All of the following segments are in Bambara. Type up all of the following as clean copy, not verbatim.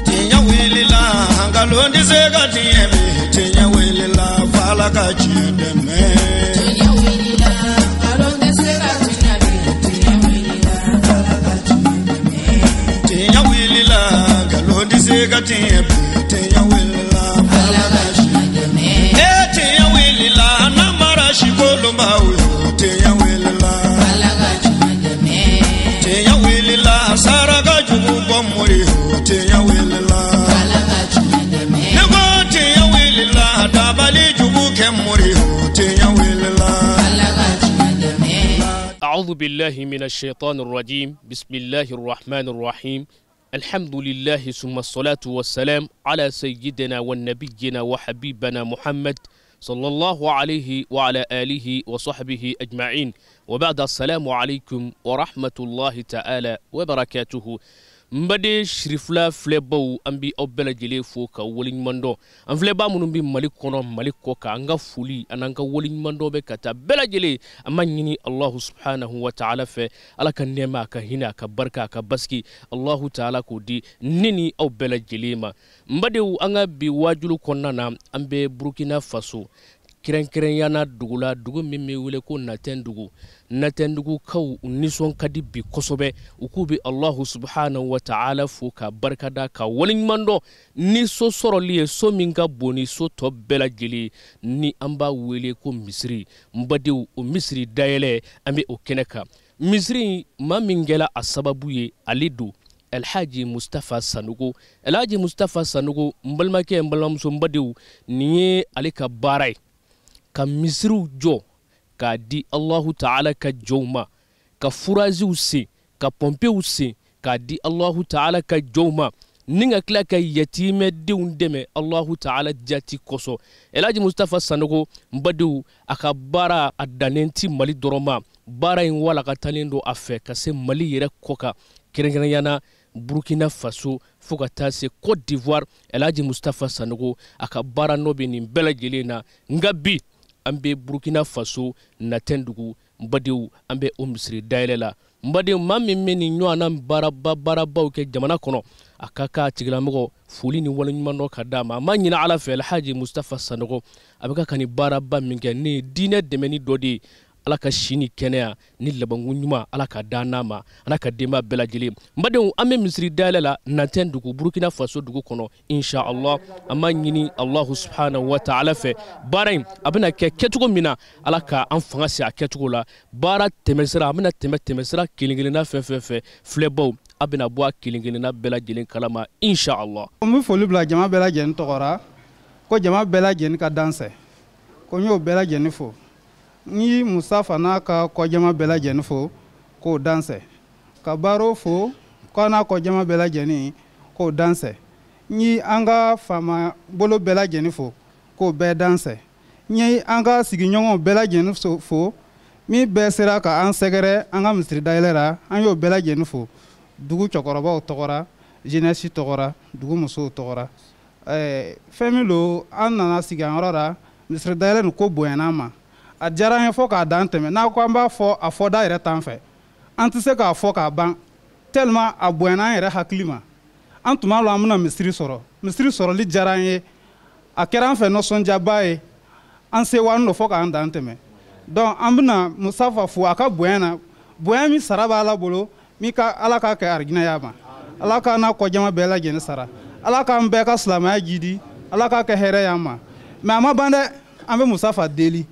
Tiɲɛ wulila nkalon tɛ se ka tiɲɛ bi tiɲɛ wulila f'Ala ka tiɲɛ dɛmɛ. Tiɲɛ wulila nkalon tɛ se ka tiɲɛ bi tiɲɛ wulila f'Ala ka tiɲɛ dɛmɛ. Tiɲɛ wulila nkalon tɛ se ka tiɲɛ bi tiɲɛ wulila f'Ala ka tiɲɛ dɛmɛ. Ee tiɲɛ wulila namara sikolonbaw yo tiɲɛ wulila f'Ala ka tiɲɛ dɛmɛ. Tiɲɛ wulila saraka jugu bɔ mori yo tiɲɛ wulila f'Ala ka tiɲɛ dɛmɛ. Ne ko tiɲɛ wulila dabali jugu kɛ mori yo tiɲɛ wulila f'Ala ka tiɲɛ dɛmɛ. أعوذ بالله من الشيطان الرجيم. بسم الله الرحمن الرحيم. الحمد لله ثم الصلاة والسلام على سيدنا ونبينا وحبيبنا محمد صلى الله عليه وعلى آله وصحبه أجمعين، وبعد السلام عليكم ورحمة الله تعالى وبركاته. N baden sirifila filɛbaw, an bi aw bɛɛ lajɛlen fo ka waleɲuman dɔn. An filɛbaa minnu bɛ Mali kɔnɔ, Mali kɔ kan, an ka foli an'an ka waleɲuman dɔn bɛ ka taa bɛɛ lajɛlen. An b'a ɲini Alahu subhanahu wa ta'ala fɛ, Ala ka nɛɛma, a ka hinɛ, a ka barika, a ka basigi, Alahu ta'ala k'o di ne ni aw bɛɛ lajɛlen ma. N badenw, an ka bi waajulu kɔnɔna na, an bɛ Burukina Faso, kɛrɛnkɛrɛnya na dugu la, dugu min bɛ wele ko Natɛndugu. Natɛndugukaw u nisɔn ka di bi kosɛbɛ. U k'u bɛ Alahu subhanahu wa ta'ala fo ka barikada ka waleɲuman dɔn ni so sɔrɔli ye, so min ka bon ni so tɔ bɛɛ lajɛlen, ni an b'a wele ko misiri. N badenw, o misiri dayɛlɛ, an bɛ o kɛnɛ kan. Misiri in, maa min kɛla a sababu ye, ale don Alhaji Mustafa Sanogo. Alhaji Mustafa Sanogo, n balimakɛ, n balimamuso, n badenw, nin ye ale ka baara ye, ka misiriw jɔ k'a di Alahu ta'ala ka jɔnw ma, ka furaziw sen, ka pɔnpew sen k'a di Alahu ta'ala ka jɔnw ma, ni ka tila ka yatimɛdenw dɛmɛ Alahu ta'ala jati kosɔn. Alhaji Mustafa Sanogo, n badenw, a ka baara a dannen ti Mali dɔrɔn ma. Baara in walakatalen don a fɛ ka se Mali yɛrɛ kɔ kan, kɛrɛnkɛrɛnya na Burkina Faso fo ka taa se Côte d'Ivoire. Alhaji Mustafa Sanogo, a ka baara nɔ bɛ nin bɛɛ lajɛlen na. Nka bi an bɛ Burkina Faso Natɛndugu, n badenw, an bɛ o misiri dayɛlɛ la. N badenw, maa min bɛ nin ɲɔgɔnna baarabaw kɛ jamana kɔnɔ, a ka kan a tigilamɔgɔ foli ni waleɲuman dɔ ka d'a ma. A ma ɲinɛ Ala fɛ, Alhaji Mustafa Sanogo, a bɛ ka nin baaraba min kɛ, ne ye diinɛ dɛmɛni dɔ de ye. Ala ka si ni kɛnɛya ni labanko ɲuman, Ala ka da n'a ma, Ala ka denba bɛɛ lajɛlen. N badenw, an bɛ misiri dayɛlɛ la Natɛndugu, Burukina Faso dugu kɔnɔ, insha Allah. An b'a ɲini Alahu subhanahu wa ta'ala fɛ, baara in a bɛna kɛ kɛcogo min na, Ala ka an fanga se a kɛcogo la. Baara tɛmɛsira, a bɛna tɛmɛ tɛmɛsira kelen kelenna fɛn fɛn fɛ, filɛbaw, a bɛna bɔ a kelen kelenna bɛɛ lajɛlen kalama, insha Allah. N bɛ foli bila jama bɛɛ lajɛlen tɔgɔ la, ko jama bɛɛ lajɛlen ka dansɛ, ko n y'o bɛɛ lajɛlen fo. N ye Mustafa n'a ka kɔjama bɛɛ lajɛlen fo k'o dansɛ, ka Baro fo k'a n'a kɔjama bɛɛ lajɛlen k'o dansɛ. N ye an ka faama bolo bɛɛ lajɛlen fo k'o bɛɛ dansɛ. N ye an ka sigiɲɔgɔnw bɛɛ lajɛlen fo, min bɛɛ sera ka an sɛgɛrɛ an ka misiri dayɛlɛ la, an y'o bɛɛ lajɛlen fo. Dugu cɛkɔrɔbaw tɔgɔra, jeunesse tɔgɔra, dugu musow tɔgɔra. Fɛn min don, an nana sigi an yɔrɔ la, misiri dayɛlɛ nin ko bonyana an ma. A diyara an ye fo k'a dan tɛmɛ. N'a ko an b'a fɔ, a fɔda yɛrɛ t'an fɛ, an tɛ se k'a fɔ k'a ban, tellement a bonyana an yɛrɛ hakili ma. An tun b'a lɔn an bɛna misiri sɔrɔ. Misiri sɔrɔli diyara an ye, a kɛra an fɛ nisɔndiyaba ye, an sewalen don fo k'an dan tɛmɛ. Donc an bɛna Mustafa fo a ka bonya na, bonya min sara b'a Ala bolo, min ka Ala k'a kɛ arijinɛ y'a ma. Ala k'an n'a kɔjama bɛɛ lajɛlen sara, Ala k'an bɛɛ ka silamɛya jidi, Ala k'a kɛ hɛrɛ y'an ma. Mais a ma ban dɛ, an bɛ Mustafa deli.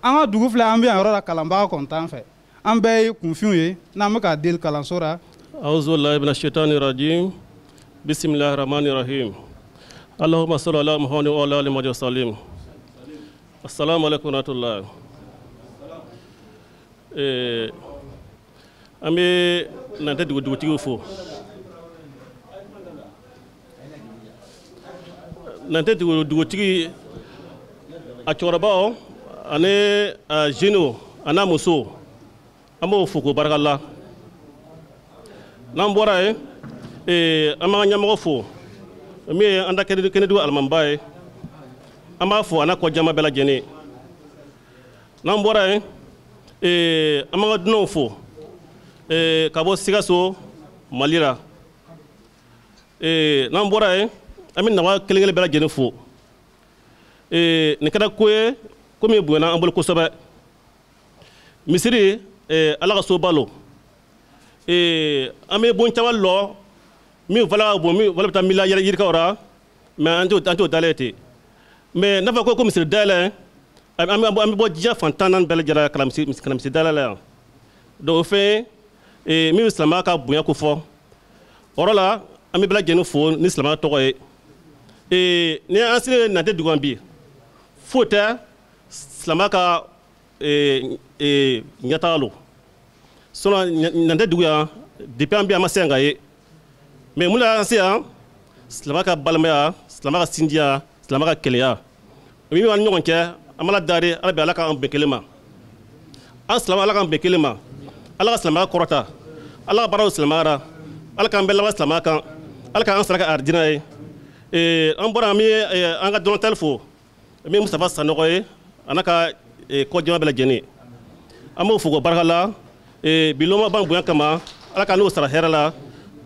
An ka dugu filɛ, an bɛ yan yɔrɔ la, kalanbaga kɔni t'an fɛ, an bɛɛ ye kunfinw ye n'an bɛ k'a deli kalanso la. Auzu billahi minash shaitani rajim. Bismillahir rahmanir rahim. Allahumma salli ala Muhammadin wa ala alihi wa sallim. Assalamu alaikum wa rahmatullah. An bɛ Natɛndugu dugutigiw fo. Natɛndugu dugutigi, a cɛkɔrɔbaw ani a jeunes a n'a musow, an b'o fo k'o barika la. N'an bɔra yen, an b'an ka ɲɛmɔgɔ fo, min ye an da Kɛnɛdugu alimamiba ye, an b'a fo a n'a kɔjama bɛɛ lajɛlen. N'an bɔra yen, an b'an ka dunanw fo, ka bɔ Sikaso, Mali la. N'an bɔra yen, an bɛ nawa kelen kelen bɛɛ lajɛlen fo. Nin kɛra ko ye ko min bonyana an bolo kosɛbɛ. Misiri, Ala ka soba lo. An bɛ bon caman lɔ min valeur ka bon, min valeur bɛ taa miliyari yirikaw la, mais an t'o dayɛlɛ ten. Mais n'a fɔra ko misiri dayɛlɛ, an bɛ bɔ diɲɛ fan 14 bɛɛ lajɛlen ka na misiri dayɛlɛ la yan. Donc o fɛn ye min bɛ silamɛya ka bonya ko fɔ. O yɔrɔ la, an bɛ bɛɛ lajɛlen fo ni silamɛya tɔgɔ ye. Ni an selen Nante dugu kan bi, foyi tɛ silamɛya ka ɲɛtaga lo. Sinon Nante dugu yan, depuis an bɛ yan, an ma se yan ka ye. Mais mun y'an se yan? Silamɛya ka balimaya, silamɛya ka sinjiya, silamɛya ka kelenya. Min b'an ni ɲɔgɔn cɛ, an b'Ala dari, Ala bɛ Ala k'an bɛn kelen ma. An silamɛ, Ala k'an bɛn kelen ma. Ala ka silamɛya kɔrɔta. Ala ka baaraw silamɛya la. Ala k'an bɛɛ laban silamɛya kan. Ala k'an sara kɛ arijinɛ ye. An bɔra, an bɛ an ka dɔnniya fo min ye Mustafa Sanɔgɔ ye, a n'a ka kɔjama bɛɛ lajɛlen. An b'o fo k'o barika la. Bi loma b'an bonya kama, Ala k'an n'o sara hɛrɛ la.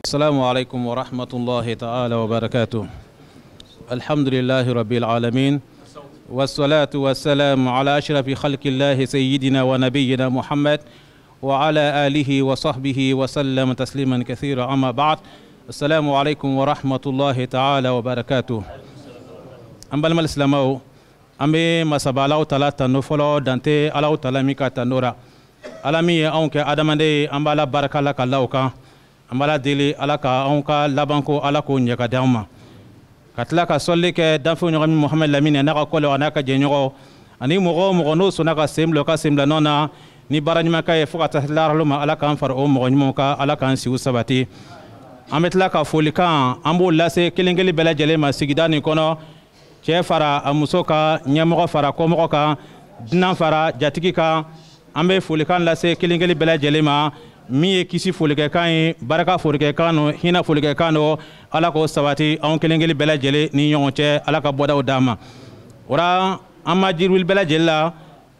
السلام عليكم ورحمة الله تعالى وبركاته. الحمد لله رب العالمين، والصلاة والسلام على أشرف خلق الله سيدنا ونبينا محمد وعلى آله وصحبه وسلم تسليما كثيرا. أما بعد، السلام عليكم ورحمة الله تعالى وبركاته. أم بالما الإسلام أم ما سبالاو تلا تنفلو دانتي ألاو تلا ميكا تنورا ألامي أونك أدماني أم بالا بركة لك الله كان an b'Ala deli Ala ka anw ka labanko Ala k'o ɲɛ ka d'anw ma, ka tila ka sɔli kɛ danfɛnw ɲɔgɔn min Muhamadu Lamini n'a ka kɔlɛ a n'a ka jɛɲɔgɔn ani mɔgɔ o mɔgɔ n'o sɔnna ka sen bila o ka sen bila nɔ na ni baara ɲuman ka ye fo ka taa lahara ma. Ala k'an fara o mɔgɔ ɲumanw kan, Ala k'an siw sabati. An bɛ tila ka folikan an b'o lase kelen kelen bɛɛ lajɛlen ma sigida nin kɔnɔ, cɛ fara a muso kan, ɲɛmɔgɔ fara kɔmɔgɔ kan, dunan fara jatigi kan. An bɛ folikan lase kelen kelen bɛɛ lajɛlen ma min ye kisi folikɛkan ye, barika folikɛkan don, hinɛ folikɛkan don. Ala k'o sabati anw kelen kelen bɛɛ lajɛlen ni ɲɔgɔn cɛ, Ala ka bɔdaw d'an ma. O la, an ma jiriwuli bɛɛ lajɛlen la.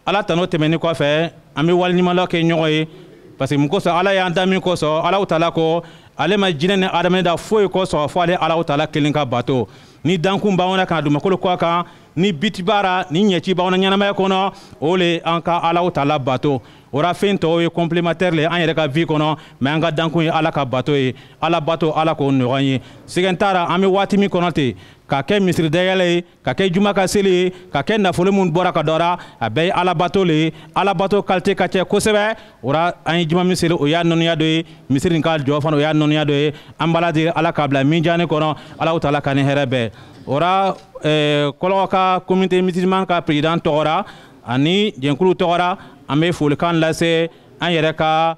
Ala tanu tɛmɛnen kɔfɛ, an bɛ waleɲumanlɔ kɛ ɲɔgɔn ye, parce que mun kosɔn Ala y'an da min kosɔn, Alahu taala ko ale ma jinɛ ni adamaden da foyi kosɔn fo ale Alahu taala kelen ka bato. Ni dankun b'anw na ka na dugumakolo kɔ kan, ni biti b'a la, ni ɲɛci b'anw na ɲɛnamaya kɔnɔ, o le an ka Alahu taala bato. O la, fɛn tɔw ye complémentaire le an yɛrɛ ka vie kɔnɔ, mais an ka dankun ye Ala ka bato ye. Ala bato, Ala k'o nɔgɔya ye. Sɛgɛn t'a la, an bɛ waati min kɔnɔ ten, ka kɛ misiri dayɛlɛ ye, ka kɛ juma ka seli ye, ka kɛ nafolo min bɔra ka dɔ la, a bɛɛ ye Ala bato le ye. Ala bato qualité ka ca kosɛbɛ. O la, an ye juma min seli, o y'a nɔnɔya dɔ ye. Misiri nin ka jɔ fana, o y'a nɔnɔya dɔ ye. An b'Ala deli Ala k'a bila minjani kɔnɔ, Alahu taala ka ni hɛrɛ bɛɛ. O la, Kɔlɔkɔ ka communauté musulmane ka président tɔgɔ la ani jɛnkulu tɔgɔ la, an bɛ folikan lase an yɛrɛ ka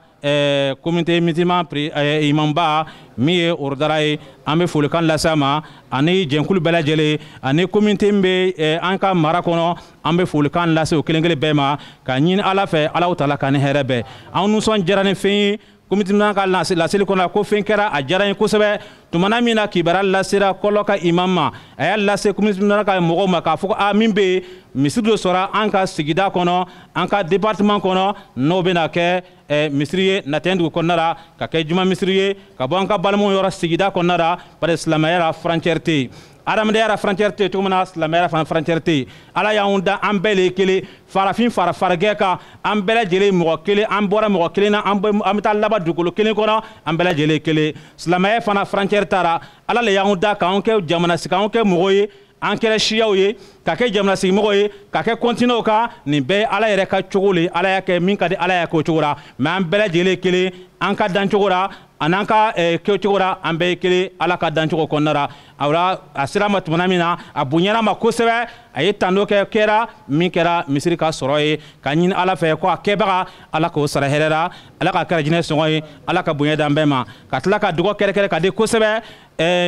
communauté musulmane imamba min ye Orodara ye. An bɛ folikan lase a ma ani jɛnkulu bɛɛ lajɛlen ani communauté min bɛ an ka mara kɔnɔ. An bɛ folikan lase o kelen kelen bɛɛ ma ka ɲini Ala fɛ, Alahu taala ka ni hɛrɛ bɛɛ. An nisɔndiyara ni fɛn ye communauté musulmane ka laseli kɔnɔ ko fɛn kɛra a diyara n ye kosɛbɛ. Tumana min na kibaruya lasera Kɔlɔ ka imam ma, a y'a lase communauté musulmane ka mɔgɔw ma k'a fɔ ko a min bɛ yen, misiri dɔ sɔrɔ an ka sigida kɔnɔ, an ka département kɔnɔ, n'o bɛna kɛ misiri ye Natɛn dugu kɔnɔna la, ka kɛ juma misiri ye, ka bɔ an ka balimaw yɔrɔ sigida kɔnɔna la. Parce que silamɛya la frontière tɛ yen, adamadenya la frontière tɛ yen cogo min na, silamɛya la fana frontière tɛ yen. Ala y'anw da, an bɛɛ le ye kelen, farafin fara farajɛ kan, an bɛɛ lajɛlen mɔgɔ kelen, an bɔra mɔgɔ kelen na, an bɛ taa laban dugukolo kelen kɔnɔ, an bɛɛ lajɛlen ye kelen. Silamɛya fana frontière taara. Ala le y'anw da k'anw kɛ jamana sigi, k'anw kɛ mɔgɔ ye, an kɛra siyaw ye, ka kɛ jamana sigimɔgɔw ye, ka kɛ continent kan. Nin bɛɛ ye Ala yɛrɛ ka cogo le, Ala y'a kɛ min ka di, Ala y'a kɛ o cogo la. Mais an bɛɛ lajɛlen ye kelen, an ka dancogo la an'an ka kɛcogo la, an bɛɛ ye kelen Ala ka dancogo kɔnɔna la. O la, a sera ma tumana min na, a bonyana ma kosɛbɛ, a ye tando kɛ kɛra min kɛra misiri ka sɔrɔ ye, ka ɲini Ala fɛ ko a kɛbaga Ala k'o sara hɛrɛ la, Ala ka kɛra jinɛ sɔngɔ ye, Ala ka bonya d'an bɛɛ ma. Ka tila ka dɔgɔ kɛrɛkɛrɛ ka di kosɛbɛ.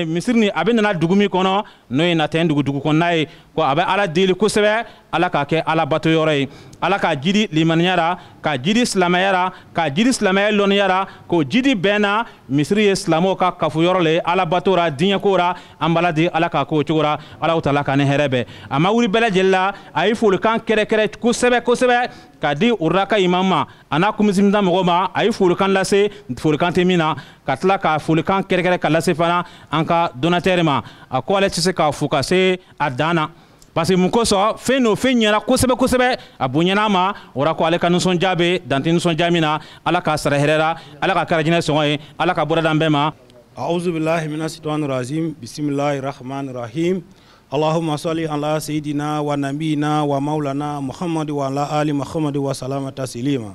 Misiri nin a bɛ nana dugu min kɔnɔ, n'o ye Natɛn dugu kɔnɔna ye, ko a bɛ Ala deli kosɛbɛ. Ala k'a kɛ Ala bato yɔrɔ ye, Ala ka jidi limaniya ra, ka jidi silamɛya ra, ka jidi silamɛya lɔnniya ra, k'o jidi bɛn na. Misiri ye silamɛw ka kafo yɔrɔ le, Ala bato ra, diɲɛko ra. An b'Ala di Ala k'a k'o cogo ra. Alahu taala ka ni hɛrɛ bɛɛ a ma wuli bɛɛ lajɛlen la. A ye folikan kɛrɛkɛrɛ kosɛbɛ kosɛbɛ k'a di Uraka imam ma a n'a kumisimida mɔgɔw ma. A ye folikan lase, folikan tɛ min na, ka tila ka folikan kɛrɛkɛrɛ ka lase fana an ka donateur ma. A ko ale tɛ se k'a fo ka se a dan na, parce que mun kosɔn, fɛn n'o fɛn ɲɛna kosɛbɛ kosɛbɛ, a bonyana a ma. O la ko ale ka nisɔndiya bɛ dante nisɔndiya min na. Ala k'a sara hɛrɛ la, Ala ka kɛra jinɛ sɔngɔ ye, Ala ka bɔra d'an bɛɛ ma. A'udhu billahi minash shaitanir rajim. Bismillahir rahmanir rahim. Allahumma salli ala sayyidina wa nabiyina wa maulana Muhammad wa ala ali Muhammad wa salama taslima.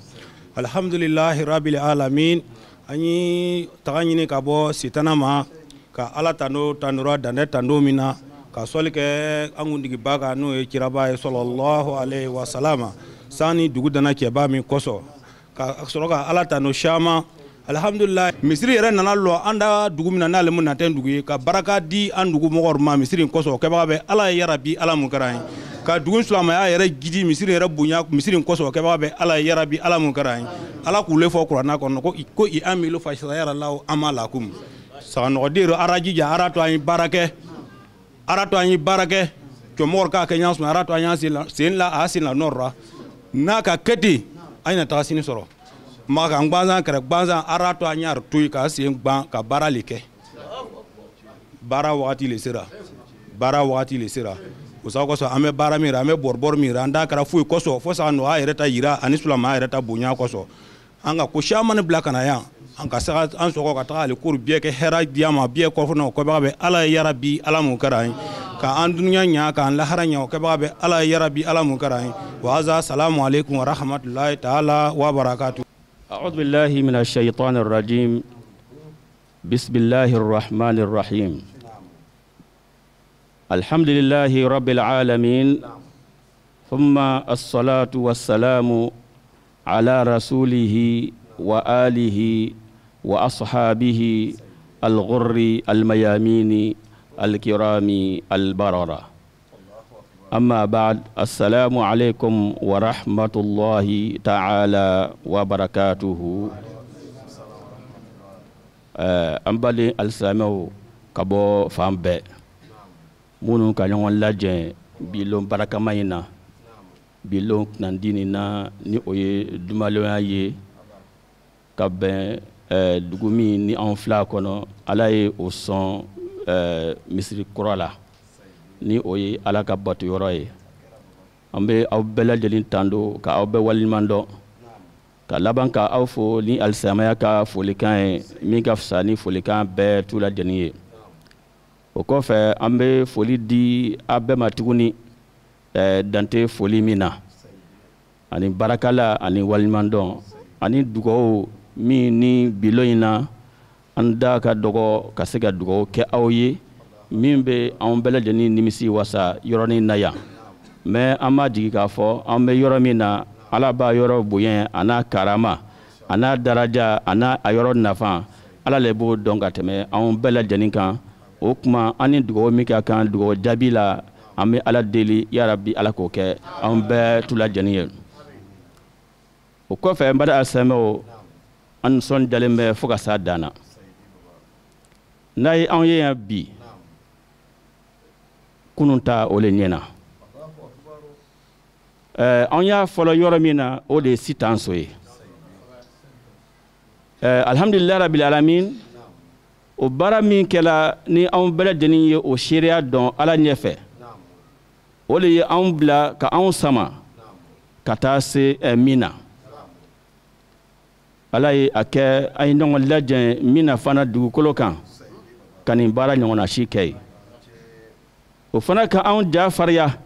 Alhamdulillahi rabbil alamin. An ye taga ɲini ka bɔ sitana ma, ka Ala tando tandora dandɛ tando min na, ka sɔli kɛ an kuntigiba kan, n'o ye kiraba ye sallallahu alaihi wa salama, sanni dugu dana cɛba min kosɔn, ka sɔrɔ ka Ala tando caman. Alhamdulillah, misiri yɛrɛ nana lɔ an da dugu min na, n'ale mu natɛn dugu ye, ka baraka di an dugu mɔgɔw ma misiri in kosɔn. O kɛbaga bɛ Ala ye, yarabi Ala mun kɛra an ye, ka dugu silamɛya yɛrɛ jidi misiri yɛrɛ bonya misiri in kosɔn. O kɛbaga bɛ Ala ye, yarabi Ala mun kɛra an ye. Ala k'u le fɔ kuranna kɔnɔ ko i amilu fasayara law amalakum. Saganɔgɔden ara jija, ara to an ye baara kɛ, ara to an ye baara kɛ, cɛmɔgɔ k'a kɛ ɲɔgɔn sɔrɔ, ara to an y'an sen la, a sen la nɔrɔ la n'a ka kɛ ten, an na taga sini sɔrɔ. Makan gbansan kɛrɛ gbansan, ara to an y'a to yen k'a sen gban ka baara le kɛ. Baara wagati le sera, baara wagati le sera. O sababu kosɔn an bɛ baara min an bɛ bɔrɔbɔrɔ min an da kɛra foyi kosɔn fo sa nɔgɔya yɛrɛ ta yira ani silamɛya yɛrɛ ta bonya kosɔn. An ka ko caman bila ka na yan, an ka saga an sɔgɔ ka taga ale koro bɛɛ kɛ hɛrɛ di an ma bɛɛ kɔfɛ na. O kɛbaga bɛ Ala ye, yarabi Ala mun kɛra an ye, ka an dunuya ɲa, k'an lahara ɲa. O kɛbaga bɛ Ala ye, yarabi Ala mun kɛra an ye. Wa haza salamu aleykum wa rahmatulahi taala wa barakatu. أعوذ بالله من الشيطان الرجيم. بسم الله الرحمن الرحيم. الحمد لله رب العالمين، ثم الصلاة والسلام على رسوله وآله وأصحابه الغر الميامين الكرام البررة. أما بعد، السلام عليكم ورحمة الله تعالى وبركاته. An baden alisilamɛw ka bɔ fan bɛɛ, minnu ka ɲɔgɔn lajɛ bi lon barakama in na, bi lon kunnandi nin na, ni o ye dumalonya ye ka bɛn dugu min ni anw fila kɔnɔ, Ala ye o sɔn misiri kura la, ni o ye Ala ka bato yɔrɔ ye. An bɛ aw bɛɛ lajɛlen tando, ka aw bɛɛ waleɲuman dɔn, ka laban ka aw fo ni alisilamɛya ka folikan ye, min ka fisa ni folikan bɛɛ t'u lajɛlen ye. O kɔfɛ, an bɛ foli di aw bɛɛ ma tuguni, dante foli min na, ani barakala ani waleɲuman dɔn ani dugawu min ni bilon in na, an da ka dɔgɔ ka se ka dugawu kɛ aw ye, min bɛ anw bɛɛ lajɛlen nimisi wasa yɔrɔnin na yan. Mais an b'a jigi k'a fɔ an bɛ yɔrɔ min na, Ala b'a yɔrɔ bonya, a n'a karama, a n'a daraja, a n'a a yɔrɔ nafa, Ala le b'o dɔn ka tɛmɛ anw bɛɛ lajɛlen kan. O tuma, an ni dugawu min ka kan dugawu jaabi la, an bɛ Ala deli, yarabi Ala k'o kɛ anw bɛɛ tu lajɛlen ye. O kɔfɛ, n baden alisilamɛw, an nisɔndiyalen bɛ fo ka s'a dan na n'a ye anw ye yan bi. Kunun ta o le ɲɛna. Anw y'a fɔlɔ yɔrɔ min na, o de ye Sitan so ye. Alhamdulilayi rabil alamin, o baara min kɛla ni anw bɛɛ lajɛlen ye o seereya dɔn Ala ɲɛfɛ, o de ye anw bila ka anw sama ka taa se min na. Ala ye a kɛ an ye ɲɔgɔn lajɛ min na fana dugukolo kan, ka nin baara ɲɔgɔnna si kɛ yen. O fana ka anw ja farinya,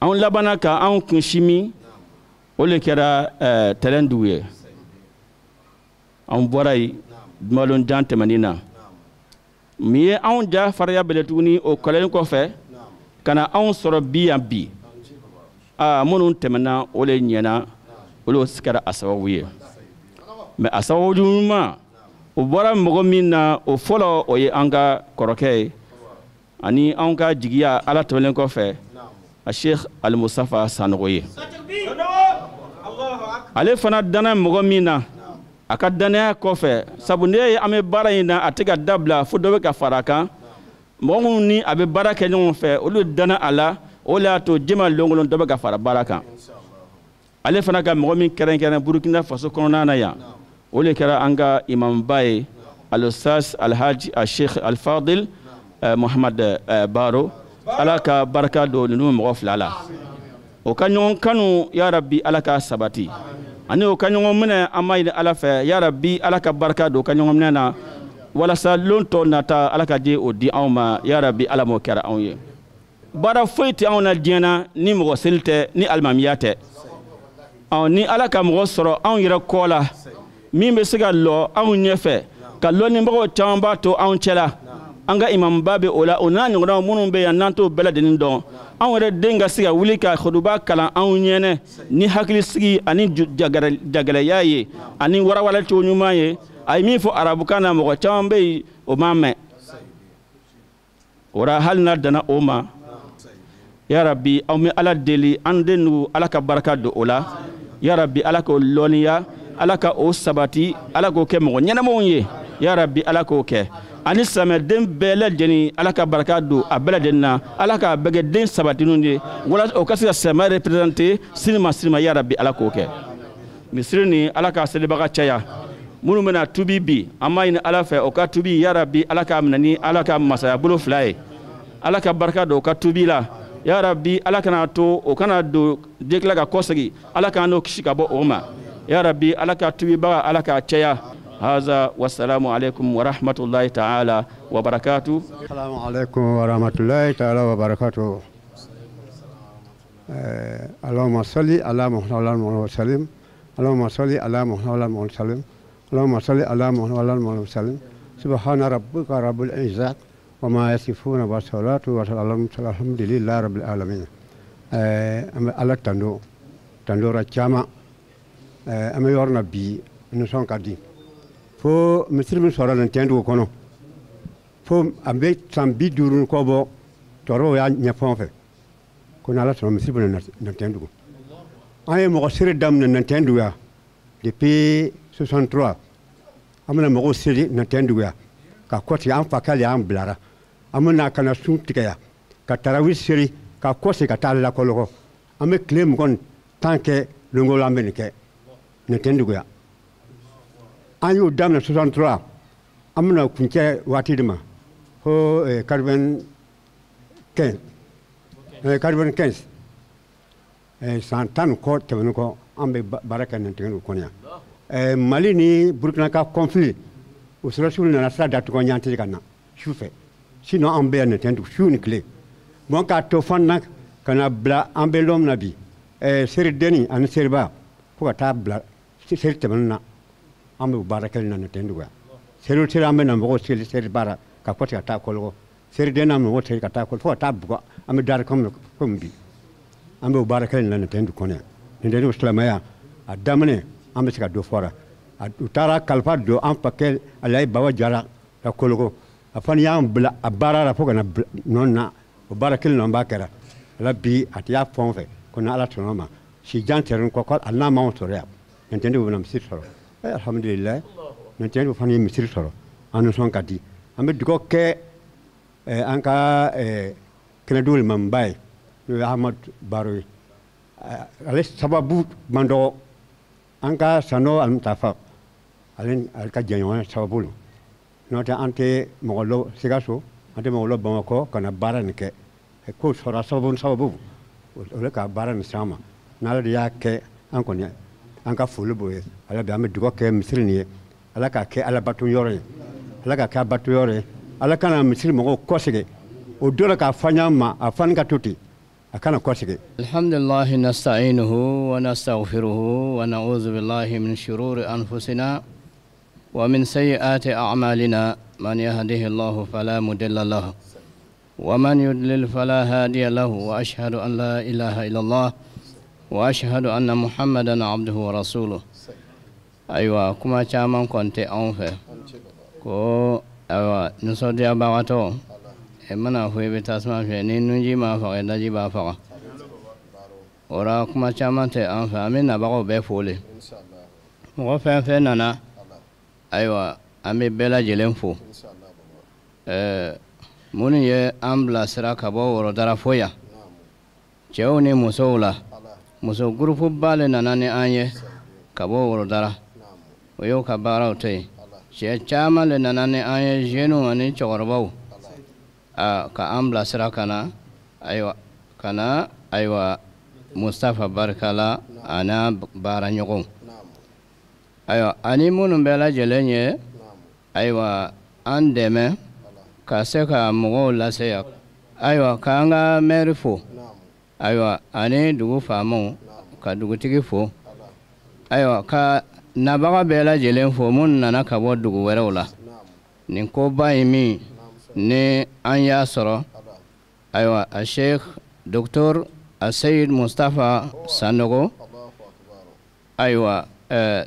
anw labanna ka anw kunsi min, o le kɛra tɛrɛn dugu ye. Anw bɔra yen dumalon jan tɛmɛnen na. Min ye anw ja farinya bɛlɛ tuguni, o kɔlɛlen kɔfɛ ka na anw sɔrɔ bi yan bi, aa, minnu tɛmɛna, o le ɲɛna, o le kɛra a sababu ye. Mais a sababu ɲuman, o bɔra mɔgɔ min na, o fɔlɔ, o ye an ka kɔrɔkɛ ye ani anw ka jigiya Ala tɛmɛnen kɔfɛ. a Sheikh Al-Mustafa Sanogo ye. Ale fana danna mɔgɔ min na a ka danaya kɔfɛ, sabu ne ye an bɛ baara in na a tɛ ka dabila fo dɔ bɛ ka fara a kan. Mɔgɔ minnu ni a bɛ baara kɛ ɲɔgɔn fɛ olu danna a la, o de y'a to jɛma lɔngolon dɔ bɛ ka fara baara kan. Ale fana ka mɔgɔ min kɛrɛnkɛrɛn Burukina Faso kɔnɔna na yan, o de kɛra an ka imamba ye Al-Ustaz Alhaji Sheikh Al-Fadil Muhammad Baro. Ala ka barika don ninnu mɔgɔ fila la. O ka ɲɔgɔn kanu ya Rabbi Ala ka sabati, ani o ka ɲɔgɔn minɛ an b'a ɲini Ala fɛ ya Rabbi Ala ka barika don o ka ɲɔgɔn minɛ na, walasa lon tɔ nata Ala ka di o di anw ma ya Rabbi Ala m'o kɛra anw ye. Baara foyi tɛ anw na diɲɛ na ni mɔgɔ seli tɛ ni alimamiya tɛ. Ni Ala ka mɔgɔ sɔrɔ anw yɛrɛ kɔ la min bɛ se ka lɔ anw ɲɛfɛ ka lɔnnibagaw caman b'a to anw cɛla, an ka imamba bɛ o la, o n'a ɲɔgɔnnaw minnu bɛ yan n'an t'o bɛɛ lajɛlen dɔn, anw yɛrɛ den ka se ka wuli ka kutuba kalan anw ɲɛnɛ ni hakilisigi ani jagɛlɛya ye ani warawala cogo ɲuman ye. A ye min fɔ arabukan na mɔgɔ caman bɛ yen o m'a mɛn. O la hali n'a danna o ma ya Rabbi anw bɛ Ala deli an den ninnu Ala ka barika don o la ya Rabbi Ala k'o lɔnniya, Ala ka o sabati, Ala k'o kɛ mɔgɔ ɲɛnamaw ye ya Rabbi Ala k'o kɛ. Ani silamɛden bɛɛ lajɛlen Ala ka barika don a bɛɛ lajɛlen na, Ala k'a bɛɛ kɛ den sabatininw ye walasa o ka se ka silamɛya représenter sini ma sini ma ya Rabbi Ala k'o kɛ. Misiri nin Ala k'a selibaga caya, minnu bɛna tubi bi an b'a ɲini Ala fɛ o ka tubi ya Rabbi Ala k'a minɛ ni Ala ka masaya bolo fila ye, Ala ka barika don o ka tubi la ya Rabbi Ala kana to o kana don den tila ka kɔsegin, Ala k'an n'o kisi ka bɔ o ma ya Rabbi Ala ka tubibaga Ala k'a caya. هذا والسلام عليكم ورحمة الله تعالى وبركاته. السلام عليكم ورحمة الله تعالى وبركاته. اللهم صل على محمد وسلم، اللهم صل على محمد وسلم، اللهم صل على محمد وسلم. سبحان ربك رب العزة وما يصفون والصلاة والسلام الحمد لله رب العالمين. ala tando tando ra chama ame yorna bi nous kadi fo misiri min sɔrɔ nin tɛn dugu kɔnɔ fo an bɛ san 50 kɔ bɔ tɔɔrɔw y'a ɲɛfɔ an fɛ ko n'Ala sɔnna misiri bɛ na tɛn dugu. An ye mɔgɔ seri daminɛ na tɛn dugu yan depuis 63, an bɛna mɔgɔw seri na tɛn dugu yan ka kɔsegin an fakɛ de y'an bilara, an bɛna ka na sun tigɛ yan ka tarawih seri ka kɔsegin ka taa lakɔlɔkɔ, an bɛ tile 20 kɛ longo la an bɛ nin kɛ na tɛn dugu yan. An y'o daminɛ 63, an bɛna kuncɛ waati de ma fo 95, san 10 kɔ tɛmɛnen kɔ an bɛ baara kɛ nin tɛgɛ kɔnɔ yan. Mali ni Burukina ka conflit o sɔrɔsiw nana sira datugu an ɲɛ tɛ se ka na su fɛ, sinon an bɛ yan nin tɛgɛ su ni tile. Bon k'a to fana ka na bila an bɛ don min na bi seridenni ani seriba fo ka taa bila seri tɛmɛnen na an bɛ baara kɛ na nin tɛgɛ yan. Seri o seri an bɛ na mɔgɔw seli seri baara ka kɔsegin ka taa kɔlɔkɔ, seriden na mɔgɔw seli ka taa kɔlɔkɔ fo ka taa bugɔ an bɛ dari komi bi an bɛ baara kɛ na nin tɛgɛ kɔnɔ yan. Nin tɛgɛ silamɛya a daminɛ an bɛ se ka dɔ fɔ a u taara kalifa don an fakɛ Alayi Baba Jara ka kɔlɔkɔ, a fana y'an bila a baara la fo ka na nɔ na o baara kelen na an b'a kɛra ala bi a tɛ y'a fɛn o fɛn ko ni Ala sɔnna ma si jan tɛrɛn kɔ a n'a m'anw sɔrɔ yan nin tɛgɛ bɛna misiri sɔrɔ. Alhamdulilayi nin tɛgɛ fana ye misiri sɔrɔ, an nisɔn ka di. An bɛ dugawu kɛ an ka kɛnɛdugu limamiba ye n'o ye Ahmadu Baro ye, ale sababu man dɔgɔ an ka Sanɔ Alimutafa ale ka jɛɲɔgɔnya sababu la, n'o tɛ an tɛ mɔgɔ lɔ Sikaso, an tɛ mɔgɔ lɔ Bamakɔ ka na baara nin kɛ, ko sɔrɔ sababu o le ka baara nin s'an ma n'Ala de y'a kɛ an kɔni an ka foli b'o ye. Ala bi an bɛ dugawu kɛ misiri nin ye, Ala k'a kɛ Ala bato yɔrɔ ye, Ala k'a kɛ bato yɔrɔ ye, Ala kana misiri mɔgɔw kɔsegin o dɔ la k'a fɔ ɲɔgɔn ma a fani ka to ten a kana kɔsegin. Alhamdulillahi nasta'inuhu wa nastaghfiruhu wa na'udhu billahi min shururi anfusina wa min sayyiati a'malina, man yahdihillahu fala mudilla lahu wa man yudlil fala hadiya lahu, wa ashhadu an la ilaha illallah wa ashhadu anna Muhammadan abduhu wa rasuluh. Ayiwa kuma caman kɔni tɛ anw fɛ ko ayiwa nisɔndiyabagatɔ e mana fɔ i bɛ tasuma fiyɛ ni nunji m'a faga daji b'a faga. O la kuma caman tɛ an fɛ, an bɛ nabagaw bɛɛ fo le. Mɔgɔ fɛn fɛn nana, ayiwa an bɛ bɛɛ lajɛlen fo. Minnu ye an bilasira ka bɔ Wɔrɔdara fo yan, cɛw ni musow la, muso gurupuba le nana ni an ye ka bɔ Wɔrɔdara, o y'o ka baaraw to yen. Cɛ caman le nana ni an ye, jeunes ani cɛkɔrɔbaw, ka an bilasira ka na, ayiwa ka na, ayiwa Mustapha barika la a n'a baaraɲɔgɔnw, ayiwa ani minnu bɛɛ lajɛlen ye, ayiwa an dɛmɛ ka se ka mɔgɔw lase yan, ayiwa k'an ka maire fo, ayiwa ani dugu faamaw, ka dugutigi fo, ayiwa ka nabaga bɛɛ lajɛlen fo minnu nana ka bɔ dugu wɛrɛw la. Nin koba in min ni an y'a sɔrɔ, ayiwa a Sheikh Docteur Aseyid Mustapha Sanogo, ayiwa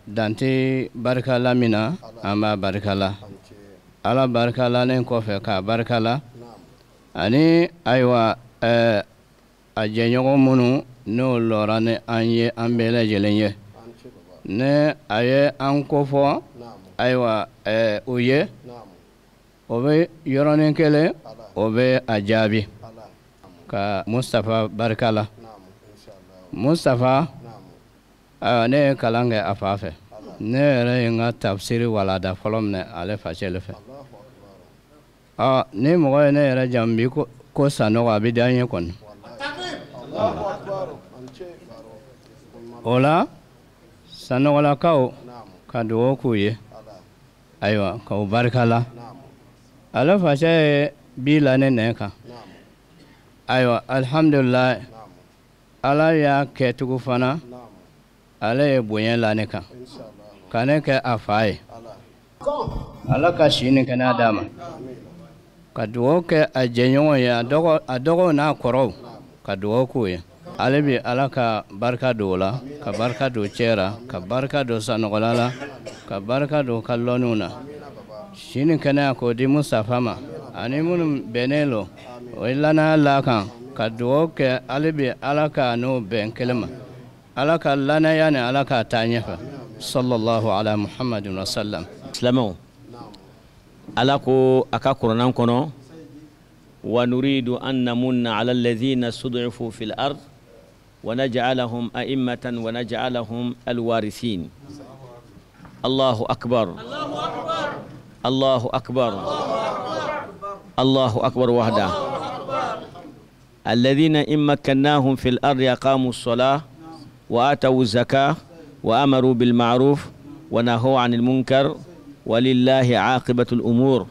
dante barika la min na, an b'a barika la, Ala barika lalen kɔfɛ k'a barika la, ani ayiwa a jɛɲɔgɔn minnu n'o lɔra ni an ye, an bɛɛ lajɛlen ye, ni a ye an kofɔ, ayiwa o ye, o bɛ yɔrɔnin kelen o bɛ a jaabi ka Mustapha barika la. Mustapha, ayiwa ne ye kalan kɛ a fa fɛ, ne yɛrɛ ye n ka tafsiri walada fɔlɔ minɛ ale facɛ le fɛ. Ɔ ni mɔgɔ ye ne yɛrɛ jamu bi ko Sanogo, a bɛ diya n ye kɔni. O la Sanɔgɔlakaw ka dugawu k'u ye, ayiwa k'u barika la. Ale facɛ ye bi la ne nɛn kan, ayiwa alihamudulilayi, Ala y'a kɛ tugun fana, ale ye bonya la ne kan ka ne kɛ a fa ye. Ala ka si ni kɛnɛya d'a ma, ka dugawu kɛ a jɛɲɔgɔn ye, a dɔgɔw n'a kɔrɔw, ka dugawu k'u ye. Ale bi Ala ka barika don o la, ka barika don cɛ la, ka barika don Sanɔgɔla la, ka barika don ka lɔnniw na. Si ni kɛnɛya k'o di Mustapha ma, ani minnu bɛnnen lo o ye lanaya la kan, ka dugawu kɛ ale bi Ala ka n'o bɛn kelen ma, Ala ka lanaya ni Ala k'a taa ɲɛfɛ. Sallallahu ala Muhammadin wa sallam. Silamɛw, Ala ko a ka kuranɛ kɔnɔ, wa nuridu an namunna ala alladhina stud'ifu fil ard wa naj'alahum a'immatan wa naj'alahum alwarithin. Allahu akbar, Allahu akbar, Allahu akbar wahda. Alladhina in makkannahum fil ardi aqamu as-salah wa atawu az-zakah wa amaru bil ma'ruf wa nahaw 'anil munkar walillahi 'aqibatul umur.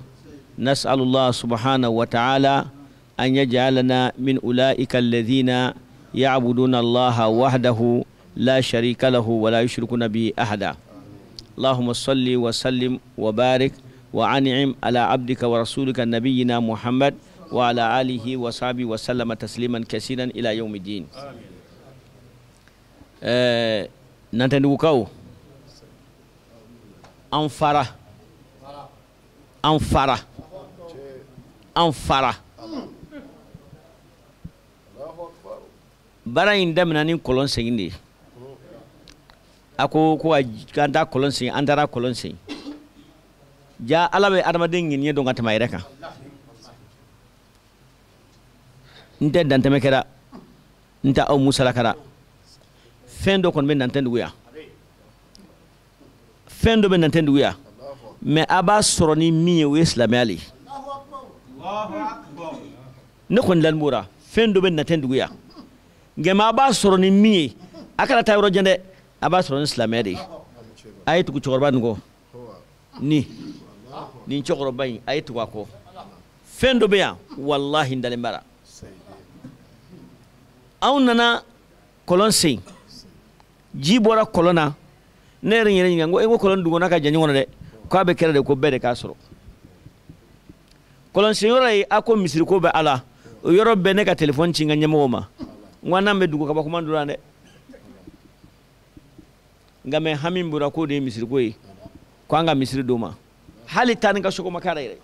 نسأل الله سبحانه وتعالى أن يجعلنا من أولئك الذين يعبدون الله وحده لا شريك له ولا يشركون به أحدا. اللهم صل وسلم وبارك وأنعم على عبدك ورسولك نبينا محمد وعلى آله وصحبه وسلم تسليما كثيرا إلى يوم الدين. نتندوكاو أنفرا أنفرا أنفرا bara in daminɛ ni kɔlɔn segin de ye. A ko ko k'an taa kɔlɔn segin, an taara kɔlɔn segin. Ja Ala bɛ adamaden ŋaniya dɔn ka tɛmɛ a yɛrɛ kan. N tɛ dantɛmɛ kɛra, n tɛ aw musala kɛra. Fɛn dɔ kɔni bɛ Nantɛndugu yan, fɛn dɔ bɛ Nantɛndugu yan, mɛ a b'a sɔrɔ ni min ye o ye silamɛya le ye. Ne kɔni dalen b'o la, fɛn dɔ bɛ Nantɛndugu yan, nka mɛ a b'a sɔrɔ ni min ye, a kana taa yɔrɔ jan dɛ, a b'a sɔrɔ ni silamɛya de ye. A ye tugu cɛkɔrɔba nin kɔ, nin cɛkɔrɔba in a ye tugu a kɔ. Fɛn dɔ bɛ yan, walahi n dalen b'a la. Anw nana kɔlɔn sen, ji bɔra kɔlɔn na, ne yɛrɛ ɲininka n ko e ko kɔlɔn dugukɔnɔ ka jan ɲɔgɔn na dɛ, k'a bɛ kɛra de ko bɛɛ de k'a sɔrɔ. Kɔlɔn sen yɔrɔ ye a ko misiriko bɛ a la, o yɔrɔ bɛɛ ne ka telefɔni ci n ka ɲɛmɔgɔw ma, n ko n'an bɛ dugu kabakoma dɔ la dɛ, nka mɛ hami bɔra k'o de ye misiriko ye, k'an ka misiri d'o ma, hali taa ni ka sokɔma k'a la yɛrɛ.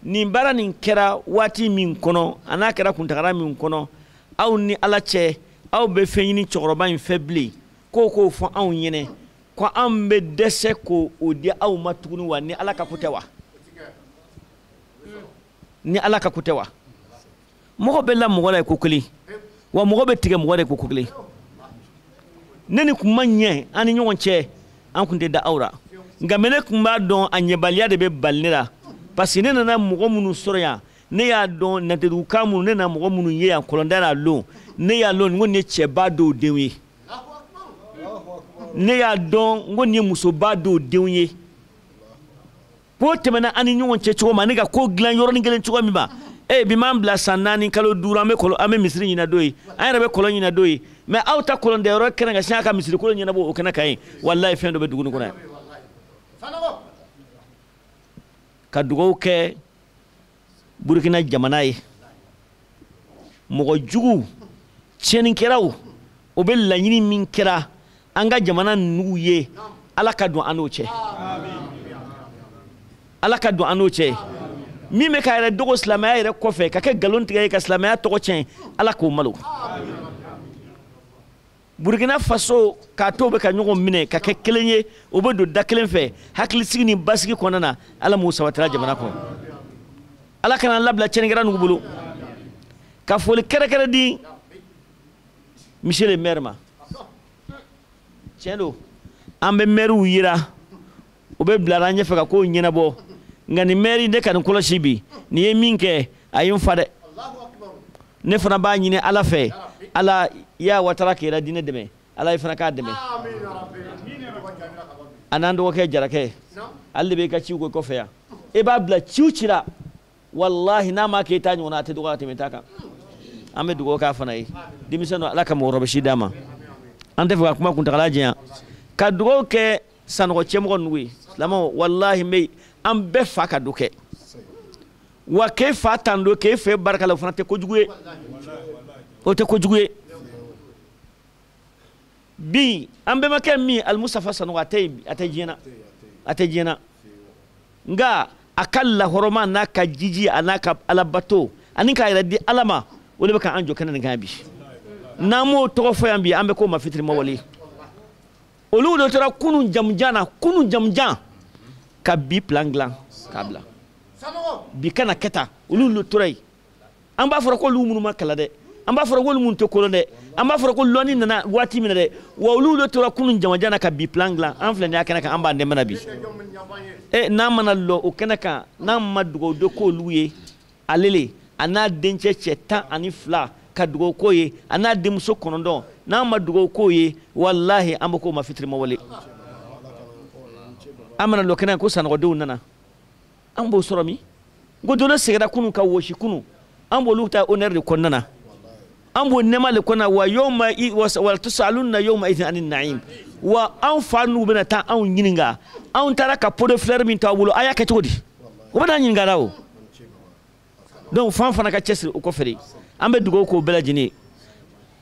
Nin baara nin kɛra waati min kɔnɔ, a n'a kɛra kuntagala min kɔnɔ, Aw ni Ala cɛ, aw bɛ fɛn ɲini cɛkɔrɔba in fɛ bilen, k'o k'o fɔ anw ɲɛnɛ, ko an bɛ dɛsɛ k'o di aw ma tuguni wa, ni Ala ka ko tɛ wa? Ni Ala ka ko tɛ wa? Mɔgɔ bɛ la mɔgɔ la i ko kelen, wa mɔgɔ bɛ tigɛ mɔgɔ la i ko kelen. Ne ni kun ma ɲɛ an ni ɲɔgɔn cɛ, an kun tɛ da aw la. Nka mɛ ne kun b'a dɔn a ɲɛbaliya de bɛ bali ne la, parce que ne nana mɔgɔ minnu sɔrɔ yan, ne y'a dɔn Nantɛdugukan minnu, ne nana mɔgɔ minnu ye yan kɔlɔnda la lon, ne y'a lɔn n ko nin ye cɛba dɔw denw ye, ne y'a dɔn n ko nin ye musoba dɔw denw ye. Ko tɛmɛna an ni ɲɔgɔn cɛ cogo ma, ne ka ko dilan yɔrɔnin kelen cogo min ma, bi m'an bila san 4 kalo 5, an bɛ misiri ɲina dɔ ye, an yɛrɛ bɛ kɔlɔn ɲina dɔ ye, mɛ aw ta kɔlɔndayɔrɔ kɛnɛ kan, siɲɛ ka misiri kolon ɲɛnabɔ o kɛnɛ kan yen, walayi fɛn dɔ bɛ dugu nin kɔnɔ yan. Ka dugawu kɛ Burukina jamana ye, mɔgɔ jugu tiɲɛnikɛlaw, o bɛ laɲini min kɛra an ka jamana ninnu ye, Ala ka don an n'o cɛ, Ala ka don an n'o cɛ. Min bɛ k'a yɛrɛ dogo silamɛya yɛrɛ kɔfɛ, ka kɛ nkalon tigɛ ye ka silamɛya tɔgɔ tiɲɛ, Ala k'o malo. Burukina Faso k'a to bɛ ka ɲɔgɔn minɛ ka kɛ kelen ye, o bɛ don da kelen fɛ, hakilisigi ni basigi kɔnɔna na, Ala m'o sabatira jamana kɔnɔ. Ala kana an labila tiɲɛnikɛla ninnu bolo. Ka foli kɛrɛkɛrɛ di monsieur le maire ma. Tiɲɛ don, an bɛ mairew yira, o bɛ bila an ɲɛfɛ ka kow ɲɛnabɔ, nka nin maire ne ka nin kɔlɔsi bi, nin ye min kɛ, a ye n fa dɛ. Ne fana b'a ɲini Ala fɛ, Ala ya Watara k'i yɛrɛ diinɛ dɛmɛ, Ala ye fana k'a dɛmɛ. A n'an dɔgɔkɛ Jarakɛ, ale de b'i ka ciw kɛ kɔfɛ yan, e b'a bila ciw ci la, walahi n'a ma k'e ta ɲɔgɔnna, a tɛ dɔgɔ ka tɛmɛ ta kan. An bɛ dugawu k'a fana ye, denmisɛnninw Ala ka mɔgɔkɔrɔba si d'a ma. An tɛ fɛ ka kuma kuntagala janya, ka dugawu kɛ Sanɔgɔ cɛmɔgɔ ninnu ye, silamɛw, walahi n bɛ an bɛɛ fa ka dɔ kɛ, wa k'e fa tan don, k'e fɛ barika la, o fana tɛ kojugu ye, o tɛ kojugu ye. Bi an bɛnbakɛ min Alimusafa Sanɔgɔ, a tɛ diɲɛ na, a tɛ diɲɛ na, nka a ka lahɔrɔma n'a ka jiji a n'a ka alabato ani k'a yɛrɛ di Ala ma, o de bɛ k'an jɔ kɛnɛ nin kan bi. N'an m'o tɔgɔ fɔ yan bi, an bɛ k'o ma fitirima wale. Olu de tora kunun jamujan na, kunun jamujan ka bi plan dilan k'a bila bi kana kɛ tan, olu de tora yen. An b'a fɔra k'olu minnu ma kalan dɛ, an b'a fɔra k'olu minnu tɛ kolon dɛ, an b'a fɔra ko lɔnni nana waati min na dɛ, wa olu de tora kunun jamujan na ka bi plan dilan. An filɛ nin y'a kɛnɛ kan, an b'an dɛmɛ na bi. N'an mana lɔ o kɛnɛ kan, n'an ma dugawu dɔ k'olu ye, ale le a n'a dencɛ cɛ 12 ka dugawu k'o ye, a n'a denmuso 9, n'an ma dugawu k'o ye, walahi an bɛ k'o ma fitirima wale. An mana lɔ kɛnɛ kan ko Sanɔgɔdenw nana, an b'o sɔrɔ min? N ko dɔ seginna kunun ka wɔsi kunun, an b'olu ta honneur de kɔnɔna na, an b'o nɛɛma de kɔnɔna, wa yawma wa tusaluna yawma idhin anin na'im, wa an fa n'u bɛna taa anw ɲininka, anw taara ka pot de fleur min t'aw bolo, a y'a kɛ cogo di? O bɛna ɲininka la o. Donc fan fana ka cɛsiri o kɔfɛ de, an bɛ dugawu k'o bɛɛ lajɛlen ye.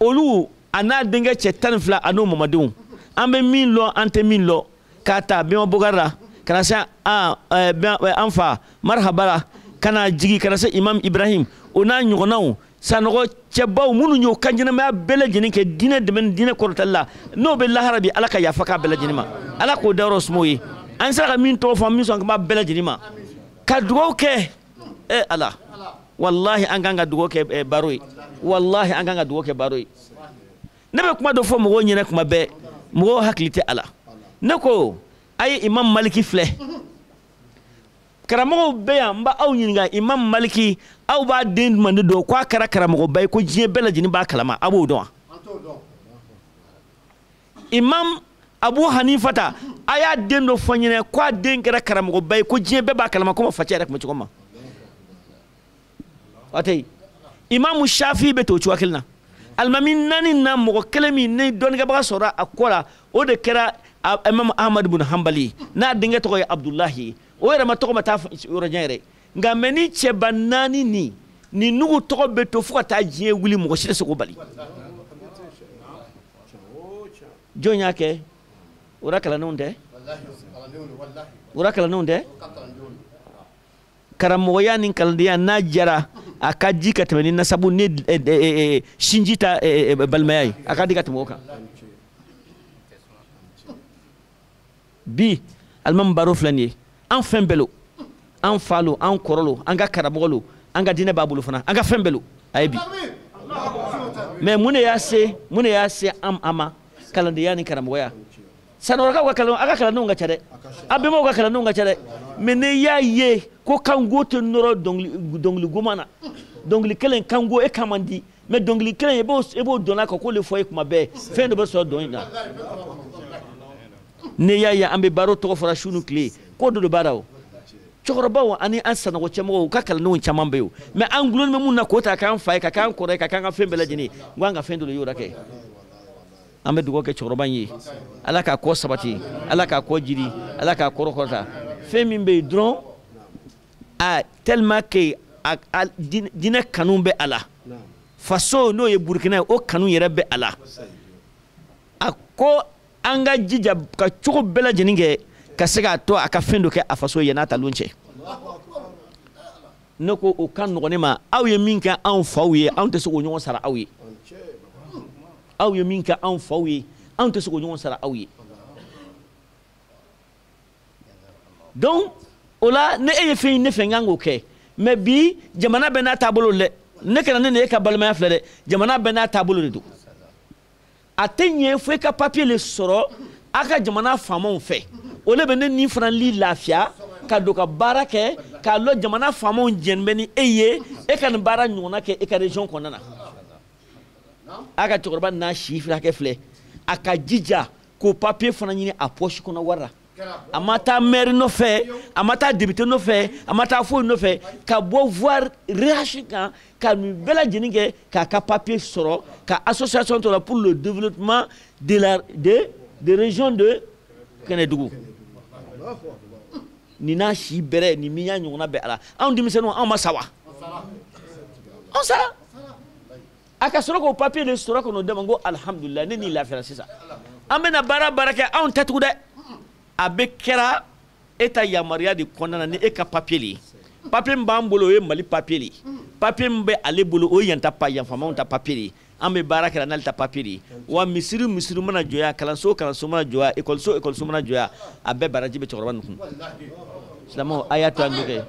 Olu a n'a denkɛ cɛ 12 a n'o mamadenw, an bɛ min lɔn an tɛ min lɔn, k'a ta Bɛnba Bokari la ka na se an fa Marahaba la, ka na jigin ka na se Imam Ibrahim o n'a ɲɔgɔnnaw, Sanɔgɔ cɛbaw minnu y'o ka ɲɛnamaya bɛɛ lajɛlen kɛ diinɛ dɛmɛ ni diinɛ kɔrɔtali la, n'o bɛ lahara bi, Ala ka yafa k'a bɛɛ lajɛlen ma, Ala k'o dayɔrɔ suma o ye. An sera ka min tɔgɔ fɔ, an min sɔn ka b'a bɛɛ lajɛlen ma, ka dugawu kɛ. Ala, walahi an kan ka dugawu kɛ baro ye, walahi an kan ka dugawu kɛ baro ye. Ne bɛ kuma dɔ fɔ mɔgɔw ɲɛna kuma bɛɛ, mɔgɔw hakili tɛ a la. Ne ko a ye Imam Maliki filɛ, karamɔgɔw bɛ yan, n b'aw ɲininka, Imam Maliki aw b'a den jumɛn de dɔn k'a kɛra karamɔgɔba ye ko diɲɛ bɛɛ lajɛlen b'a kalama, aw b'o dɔn wa? Imam Abu Hanifa ta, a y'a den dɔ fɔ n ɲɛna k'a den kɛra karamɔgɔba ye ko diɲɛ bɛɛ b'a kalama, komi facɛ yɛrɛ tun bɛ cogo min na. O tɛ yen. Imam Shafi bɛ to o cogoya kelen na. Alimami 4 na mɔgɔ kelen min ni dɔnnikɛbaga sɔrɔla a kɔ la, o de kɛra Imam Ahmad ibn Hanbali, n'a denkɛ tɔgɔ ye Abdulahi ye. O yɛrɛ ma tɔgɔ ma taa yɔrɔ jan yɛrɛ, nka mɛ ni cɛba 4 nin nugu tɔgɔ bɛ to fo ka taa diɲɛ wuli, mɔgɔ si tɛ se k'o bali. Jɔn y'a kɛ? O la kalandenw tɛ? O la kalandenw tɛ? Karamɔgɔya ni kalandenya n'a jara, A ka di ka tɛmɛ ni nasabu ni sinji ta balimaya ye, a ka di ka tɛmɛ o kan. Bi alimami baro filɛ nin ye, an fɛn bɛɛ lo, an fa lo, an kɔrɔ lo, an ka karamɔgɔ lo, an ka diinɛ b'a bolo fana, an ka fɛn bɛɛ lo a ye bi. Mais mun de y'a se, mun de y'a se an ma kalandenya ni karamɔgɔya? Sanɔrɔkaw ka kalan, a ka kalandenw ka ca dɛ, a bɛnbaw ka kalandenw ka ca dɛ. Mais n'i y'a ye ko kango tɛ nɔrɔ dɔnkili goman na, dɔnkili kelen kango e kan man di, mais dɔnkili kelen e b'o dɔn a kan k'o de fɔ e kuma bɛɛ, fɛn dɔ bɛ sɔrɔ dɔn in na. N'i y'a ye an bɛ baro tɔgɔ fɔra su ni tile, ko dɔ de b'a la o. Cɛkɔrɔbaw ani an sanɔgɔ cɛmɔgɔw u ka kalandenw caman bɛ yen, mais an gulonnen bɛ mun na k'o ta k'an fa ye, ka k'an kɔrɔ ye, ka k'an ka fɛn bɛɛ lajɛlen ye, n ko an ka fɛn dɔ de y'o la kɛ. An bɛ dugawu kɛ cɛkɔrɔba in ye, Ala k'a kɔ sabati, Ala k'a kɔ jiri, Ala k'a kɔrɔ kɔrɔta. Fɛn min bɛ yen dɔrɔn, a tellement que a diinɛ kanu bɛ a la, faso n'o ye Burukina ye, o kanu yɛrɛ bɛ a la. A ko an ka jija ka cogo bɛɛ lajɛlen kɛ ka se k'a to a ka fɛn dɔ kɛ a faso ye n'a ta lon cɛ. Ne ko o ka nɔgɔn ne ma, aw ye min kɛ anw faw ye, anw tɛ se k'o ɲɔgɔn sara aw ye. Aw ye min kɛ anw faw ye, anw tɛ se k'o ɲɔgɔn sara aw ye. Donc o la ne e ye fɛn ye ne fɛ n kan k'o kɛ. Mais bi jamana bɛɛ n'a taabolo dɛ, ne kana ne ni e ka balimaya filɛ dɛ, jamana bɛɛ n'a taabolo de don. A tɛ ɲɛ fo e ka papier le sɔrɔ a ka jamana faamaw fɛ, o de bɛ ne ni fana li lafiya ka don ka baara kɛ, k'a lɔn jamana faamaw jɛn bɛ ni e ye, e ka nin baara ɲɔgɔnna kɛ e ka région kɔnɔna na. A ka cɛkɔrɔba n'a si hakɛ filɛ, a ka jija k'o papier fana ɲini a poche kɔnɔ wari la. A ma taa maire nɔfɛ, a ma taa député nɔfɛ, a ma taa foyi nɔfɛ, ka bɔ voir RH kan, ka nin bɛɛ lajɛlen kɛ k'a ka papier sɔrɔ, ka association tɔ la pour le développement de la de région de Kɛnɛdugu. Nin n'a si bɛrɛ, nin min y'a ɲɔgɔnna bɛɛ a la. Anw denmisɛnninw, anw ma sa wa? Anw sara. A ka sɔrɔ k'o papier de sɔrɔ ka n'o d'a ma, n ko alihamudulilayi, ne n'i lafiyara sisan. An bɛna baara kɛ, anw tɛ tugun dɛ. A bɛ kɛra e ta yamaruya de kɔnɔna na ni e ka papier de ye. Papier min b'an bolo o ye Mali papier de ye. Papier min bɛ ale bolo o ye yan ta yan faamaw ta papier de ye. An bɛ baara kɛra n'ale ta papier de ye. Wa misiri mana jɔ yan, kalanso mana jɔ yan, ekɔliso mana jɔ yan, a bɛɛ baraji bɛ cɛkɔrɔba nin kun. Silamɛw a y'a to an kɛ.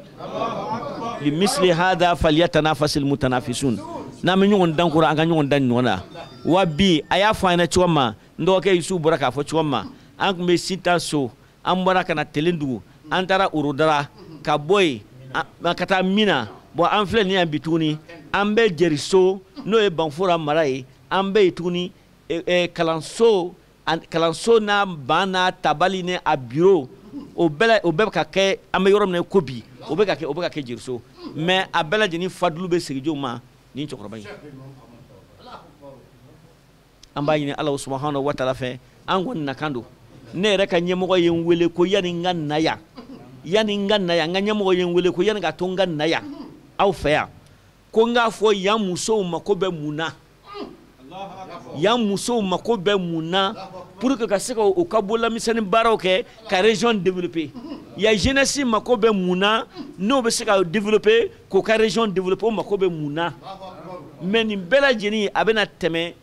Limisli hada falyatanafasil mutanafisun. N'an bɛ ɲɔgɔn dan kɔrɔ, an ka ɲɔgɔn dan ɲɔgɔn na. Wa bi a y'a fɔ an ɲɛna cogo min ma, n dɔgɔkɛ Yusu bɔra k'a fɔ cogo min ma, an tun bɛ Sita so, an bɔra ka na Telendugu, an taara Orodara, ka bɔ yen ka taa Mina. Bon an filɛ nin yan bi tuguni, an bɛ Jeriso n'o ye Banfora mara ye, an bɛ yen tuguni kalanso n'a ban n'a tabali ni a bureau, o bɛɛ bɛ ka kɛ an bɛ yɔrɔ min na ko bi, o bɛ ka kɛ Jeriso. Mais a bɛɛ lajɛlen fadulu bɛ segin jɔn ma nin cɛkɔrɔba in. An b'a ɲini Ala subahanahu wa taala fɛ, an kɔni nakan don. Ne yɛrɛ ka ɲɛmɔgɔ ye n wele ko yanni n ka na yan, n ka ɲɛmɔgɔ ye n wele ko yanni ka to n ka na yan aw fɛ yan, ko n k'a fɔ yan musow mako bɛ mun na, yan musow mako bɛ mun na pour que ka se ka u ka bololamisɛnnin baaraw kɛ ka région développer. Yan jeunesse mako bɛ mun na n'o bɛ se ka développer k'o ka région développer, o mako bɛ mun na. Mais nin bɛɛ lajɛlen a bɛna tɛmɛ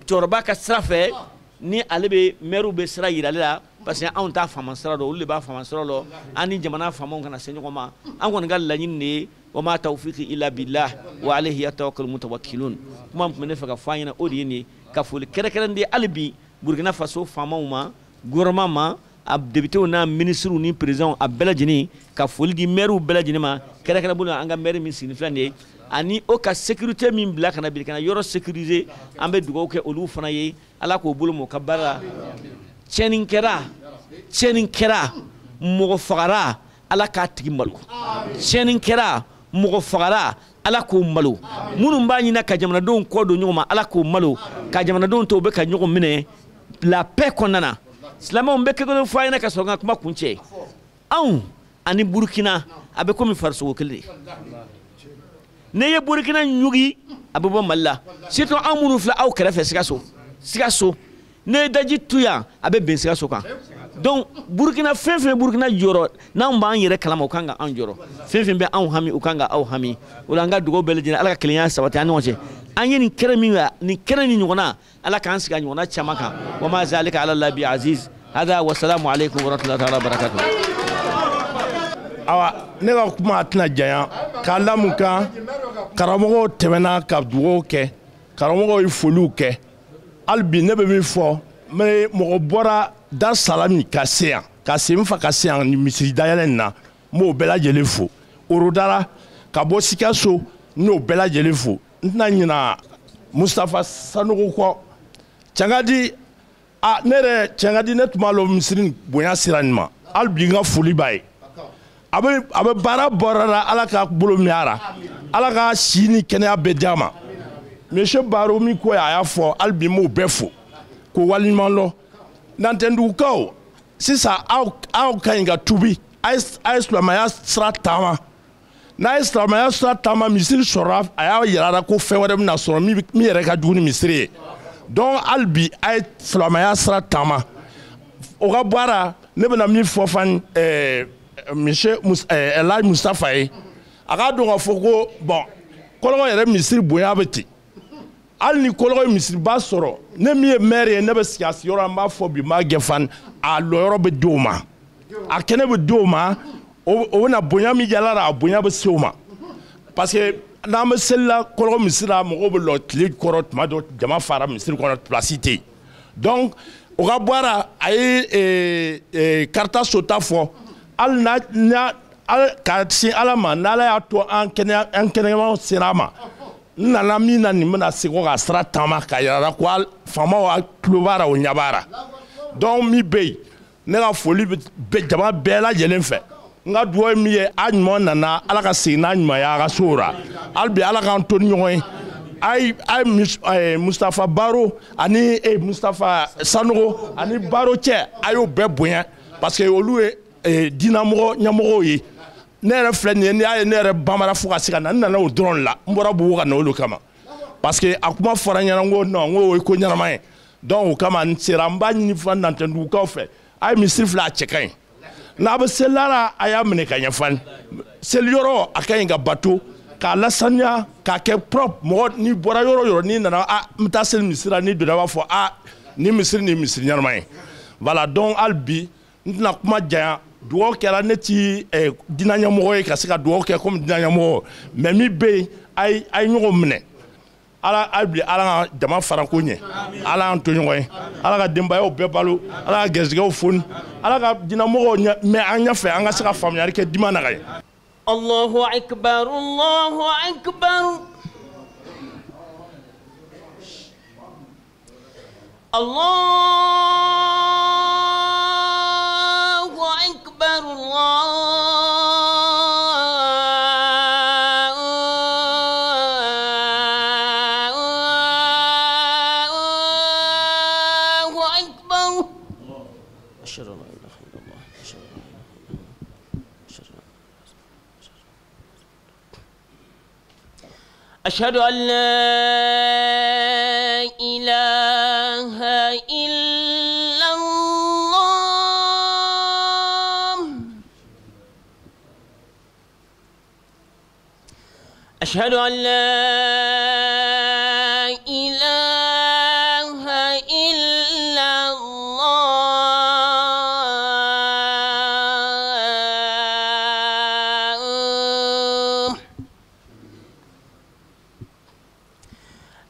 cɛkɔrɔba ka sira fɛ, ni ale bɛ maire bɛ sira yira ale la, parce que anw t'a faama sira dɔn, olu de b'a faama sira dɔn. An ni jamana faamaw kana se ɲɔgɔn ma. An kɔni ka laɲini de ye wa ma tawfiqi illa billah wa alayhi yatawakkalu mutawakkilun. Kuma min tun bɛ ne fɛ ka fɔ an ɲɛna o de ye nin ye, ka foli kɛrɛnkɛrɛn di hali bi Burkina Faso faamaw ma, gouvernement ma, a députés n'a ministres ni présidents a bɛɛ lajɛlen, ka foli di maires bɛɛ lajɛlen ma, kɛrɛnkɛrɛn bolo an ka maire min sigilen filɛ nin ye, ani o ka sécurité min bila ka na bi ka na yɔrɔ sécuriser, an bɛ dugawu kɛ olu fana ye, Ala k'o bolo m'o ka baara la. Tiɲɛni kɛra, mɔgɔ fagara, Ala k'a tigi malo. Tiɲɛni kɛra, mɔgɔ fagara, Ala k'o malo. Minnu b'a ɲini ka jamanadenw kɔ don ɲɔgɔn ma, Ala k'o malo. Ka jamanadenw to u bɛ ka ɲɔgɔn minɛ la paix kɔnɔna na. Silamɛw bɛ kɛ fɔ a ɲɛna ka sɔrɔ n ka kuma kun cɛ. Anw ani Burukina a bɛ komi farisogo kelen de. N'i ye Burukina ɲugi a bɛ bɔ Mali la, surtout anw minnu filɛ aw kɛrɛfɛ Sikaso, Sikaso. N'i ye daji tu yan a bɛ bin Sikaso kan. Donc Burkina fɛn fɛn Burkina jɔrɔ n'anw b'an yɛrɛ kalama o kan ka anw jɔrɔ, fɛn fɛn bɛ anw hami o kan ka aw hami. O la an ka dugawu bɛɛ lajɛlen Ala ka kelenya sabati an ni ɲɔgɔn cɛ. An ye nin kɛnɛ min nin kɛnɛ ni ɲɔgɔnna Ala k'an sigi a ɲɔgɔnna caman kan. Wa ma zalika ala Allah bi aziz. Hada wa salamu aleykum wa rahmatullahi ta'ala wa barakatuh. Awa ne ka kuma a tɛna janya k'a lamu kan. Karamɔgɔw tɛmɛna ka dugawu kɛ, karamɔgɔw ye foliw kɛ. Hali bi ne bɛ min fɔ, n bɛ mɔgɔ bɔra Dar Salami ka se yan, ka se n fa ka se yan nin misiri dayɛlɛ nin na, n b'o bɛɛ lajɛlen fo. Orodara ka bɔ Sikaso, n y'o bɛɛ lajɛlen fo. N tɛna ɲina Mustafa Sanogo kɔ. Cɛnkadi, a ne yɛrɛ Cɛnkadi ne tun b'a lɔn misiri nin bonya sera nin ma. Hali bi n ka foli b'a ye. A bɛ baara bɔra la, Ala ka bolo mɛn a la, Ala ka si ni kɛnɛya bɛɛ d'a ma. Monsieur Baro min ko a y'a fɔ, hali bi n b'o bɛɛ fo k'o waleɲuman lɔn. Nantɛndugukaw sisan aw ka ɲi ka tubi, a ye silamɛya sira taama. N'a ye silamɛya sira taama, misiri sɔrɔla, a y'a yira la ko fɛn wɛrɛ bɛna sɔrɔ min yɛrɛ ka jugu ni misiri ye. Donc hali bi a ye silamɛya sira taama. O ka baara ne bɛna min fɔ fan monsieur Elhaji Mustafa ye, a k'a dɔn k'a fɔ ko bon Kɔlɔkɔ yɛrɛ misiri bonya bɛ ten. Hali ni Kɔlɔkɔ ye misiriba sɔrɔ, ne min ye maire ye, ne bɛ sigi a sigiyɔrɔ la, n b'a fɔ bi n b'a gɛn fan, a lɔyɔrɔ bɛ di o ma, a kɛnɛ bɛ di o ma, o bɛna bonya min yala la, a bonya bɛ se o ma. Parce que n'an bɛ seli la Kɔlɔkɔ misiri la, mɔgɔw bɛ lɔ tile kɔrɔ, tuma dɔ jama fara misiri kɔnɔ, place tɛ yen. Donc o ka bɔ a la, a ye karita sota fɔ. Hali n'a ka sin Ala ma, n'Ala y'a to an kɛnɛyamaw sera a ma, n nana min na nin bɛna segin ka sira taama ka yira la ko faamaw tulo b'a la, o ɲɛ b'a la. Donc min bɛ yen, ne ka foli bɛ jama bɛɛ lajɛlen fɛ. N ka dugawu ye min ye, a ɲuman nana, Ala ka segin n'a ɲuman ye a ka so la. Hali bi Ala k'an to ni ɲɔgɔn ye. A ye Mustafa Baro ani Mustafa Sanogo ani Baro cɛ, a y'o bɛɛ bonya parce que olu ye diinɛmɔgɔ ɲɛmɔgɔw ye. Ne yɛrɛ filɛ nin ye, n'i y'a ye ne yɛrɛ bamara fo ka se ka na, n nana o dɔrɔn la, n bɔra Bugu ka na olu kama. Parce que a kuma fɔra n ɲɛna, n ko non, n ko o ye ko ɲɛnama ye. Donc o kama n sera, n b'a ɲini fana Nantɛndugukaw fɛ, a ye misiri filɛ, a cɛ ka ɲi. N'a bɛ selila la, a y'a minɛ ka ɲɛ fani. Seliyɔrɔ a ka ɲi ka bato, k'a lasaniya, k'a kɛ propre. Mɔgɔ n'i bɔra yɔrɔ o yɔrɔ, n'i nana, a n bɛ taa seli misiri la, n'i donna i b'a fɔ a nin misiri nin ye misiri ɲɛnama ye. Voilà, donc hali bi n tɛna kuma janya. Dugawu kɛra, ne ti diinɛ ɲɛmɔgɔ ye ka se ka dugawu kɛ komi diinɛ ɲɛmɔgɔ, mais min bɛ yen, a ye ɲɔgɔn minɛ. Ala hali bi Ala ka jama farako ɲɛ, Ala y'an to ɲɔgɔn ye, Ala ka denbayaw bɛɛ balo, Ala ka gɛrisigɛw foni, Ala ka diinɛmɔgɔw mɛn an ɲɛfɛ, an ka se ka faamuyali kɛ dima na ka ɲɛ. Allahu akbar, Allahu akbar, Allahu akbar, Allahu akbar. Ashhadu an la ilaha illallah, أشهد أن لا إله إلا الله، أشهد أن لا إله إلا الله،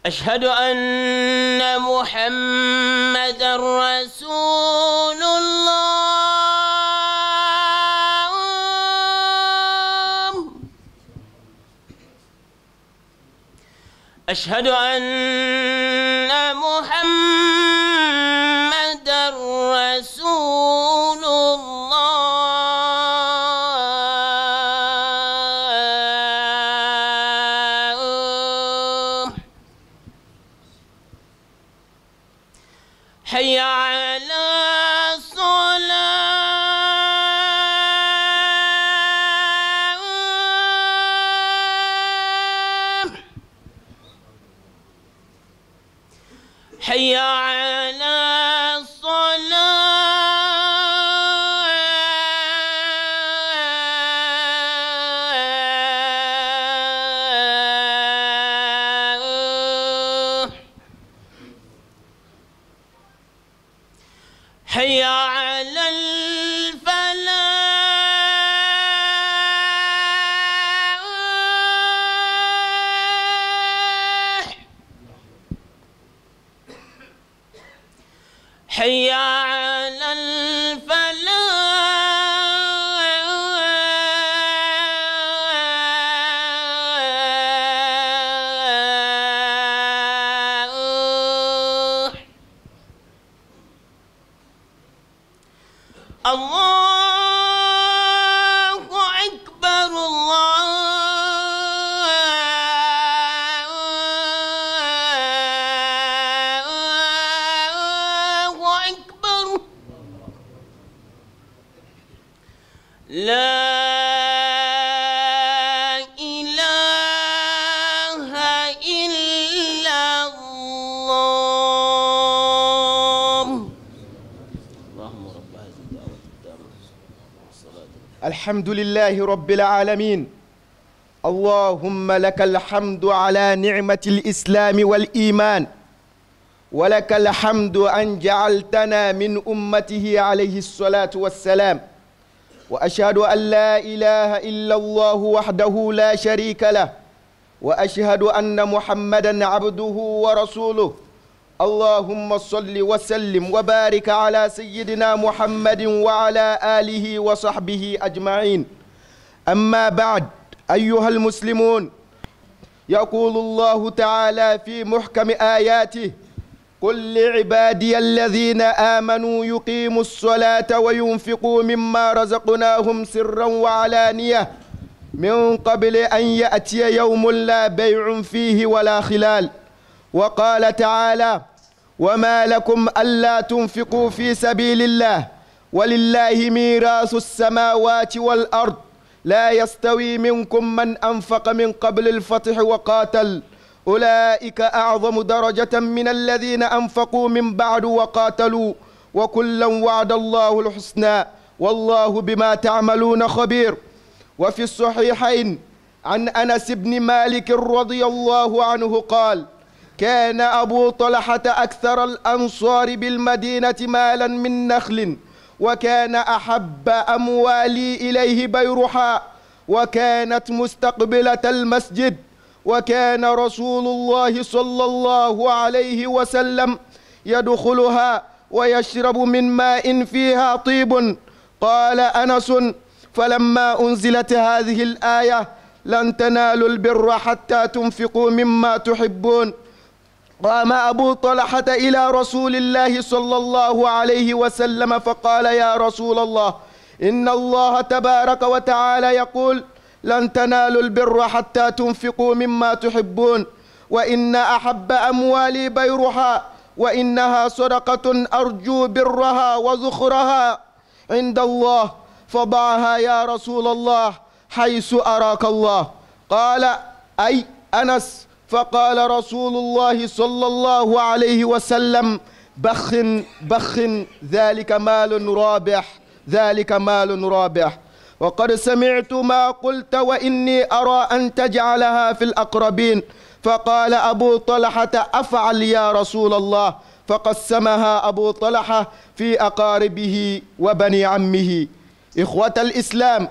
أشهد أن محمدا رسول الله، أشهد أن محمدا رسول الله. حي على الصلاة، حي على حي على الفلاح حي على الفلاح الله أكبر الله أكبر لا إله إلا الله. اللهم رب هذه الدعوة التامة والصلاة. الحمد لله رب العالمين. اللهم لك الحمد على نعمة الإسلام والإيمان، ولك الحمد أن جعلتنا من أمته عليه الصلاة والسلام، وأشهد أن لا إله إلا الله وحده لا شريك له، وأشهد أن محمدا عبده ورسوله. اللهم صل وسلم وبارك على سيدنا محمد وعلى آله وصحبه أجمعين. أما بعد، أيها المسلمون، يقول الله تعالى في محكم آياته: قل لعبادي الذين آمنوا يقيموا الصلاة وينفقوا مما رزقناهم سرا وعلانية من قبل أن يأتي يوم لا بيع فيه ولا خلال. وقال تعالى: وما لكم ألا تنفقوا في سبيل الله ولله ميراث السماوات والأرض لا يستوي منكم من أنفق من قبل الفتح وقاتل أولئك أعظم درجة من الذين أنفقوا من بعد وقاتلوا وكلا وعد الله الحسنى والله بما تعملون خبير. وفي الصحيحين عن أنس بن مالك رضي الله عنه قال: كان أبو طلحة أكثر الأنصار بالمدينة مالا من نخل، وكان أحب أموالي إليه بيرحاء، وكانت مستقبلة المسجد، وكان رسول الله صلى الله عليه وسلم يدخلها ويشرب من ماء فيها طيب. قال أنس: فلما أنزلت هذه الآية: لن تنالوا البر حتى تنفقوا مما تحبون، قام أبو طلحة إلى رسول الله صلى الله عليه وسلم فقال: يا رسول الله، إن الله تبارك وتعالى يقول: لن تنالوا البر حتى تنفقوا مما تحبون، وإن أحب أموالي بيرها، وإنها صدقة أرجو برها وذخرها عند الله، فضعها يا رسول الله حيث أراك الله. قال: أي أنس. فقال رسول الله صلى الله عليه وسلم: بخ بخ، ذلك مال رابح، ذلك مال رابح. وقد سمعت ما قلت، وإني أرى أن تجعلها في الأقربين. فقال أبو طلحة: أفعل يا رسول الله. فقسمها أبو طلحة في أقاربه وبني عمه. إخوة الإسلام،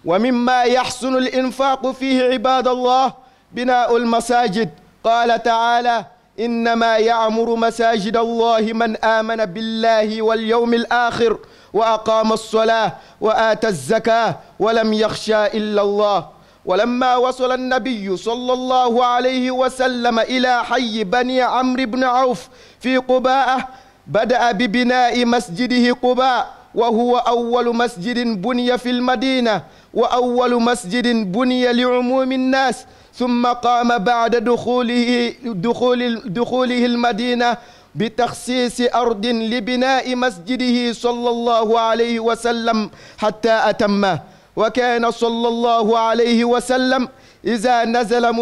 ومما يحسن الإنفاق فيه عباد الله بناء المساجد. قال تعالى: إنما يعمر مساجد الله من آمن بالله واليوم الآخر وأقام الصلاة وآتى الزكاة ولم يخشى إلا الله. ولما وصل النبي صلى الله عليه وسلم إلى حي بني عمرو بن عوف في قباء، بدأ ببناء مسجده قباء، وهو أول مسجد بني في المدينة، وأول مسجد بني لعموم الناس. ثم قام بعد دخوله المدينة بتخصيص أرض لبناء مسجده صلى الله عليه وسلم حتى أتمه. وكان صلى الله عليه وسلم إذا نزل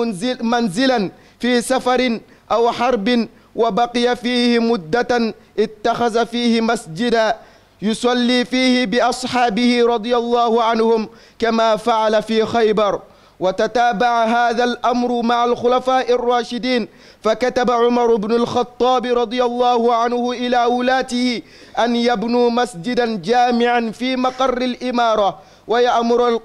منزلا في سفر أو حرب وبقي فيه مدة اتخذ فيه مسجدا يصلي فيه بأصحابه رضي الله عنهم، كما فعل في خيبر. وتتابع هذا الأمر مع الخلفاء الراشدين، فكتب عمر بن الخطاب رضي الله عنه إلى ولاته أن يبنوا مسجدا جامعا في مقر الإمارة،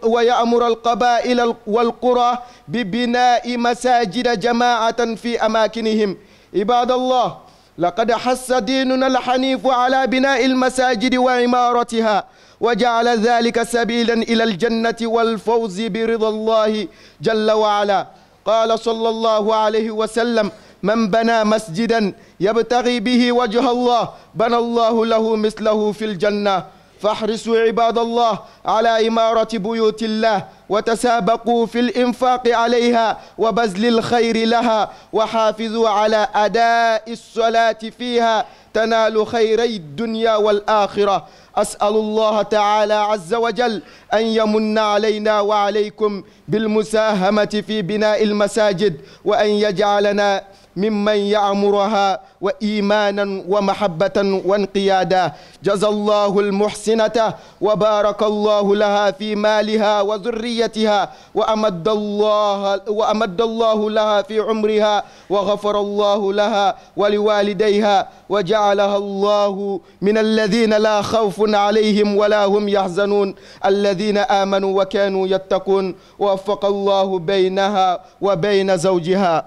ويأمر القبائل والقرى ببناء مساجد جماعة في أماكنهم. عباد الله، لقد حث ديننا الحنيف على بناء المساجد وعمارتها، وجعل ذلك سبيلا إلى الجنة والفوز برضا الله جل وعلا. قال صلى الله عليه وسلم: من بنى مسجدا يبتغي به وجه الله بنى الله له مثله في الجنة. فاحرصوا عباد الله على إمارة بيوت الله، وتسابقوا في الإنفاق عليها وبذل الخير لها، وحافظوا على أداء الصلاة فيها تنالوا خيري الدنيا والآخرة. أسأل الله تعالى عز وجل أن يمن علينا وعليكم بالمساهمة في بناء المساجد، وأن يجعلنا ممن يعمرها وإيمانا ومحبة وانقيادا. جزى الله المحسنة وبارك الله لها في مالها وذريتها، وأمد الله لها في عمرها، وغفر الله لها ولوالديها، وجعلها الله من الذين لا خوف عليهم ولا هم يحزنون، الذين آمنوا وكانوا يتقون. ووفق الله بينها وبين زوجها.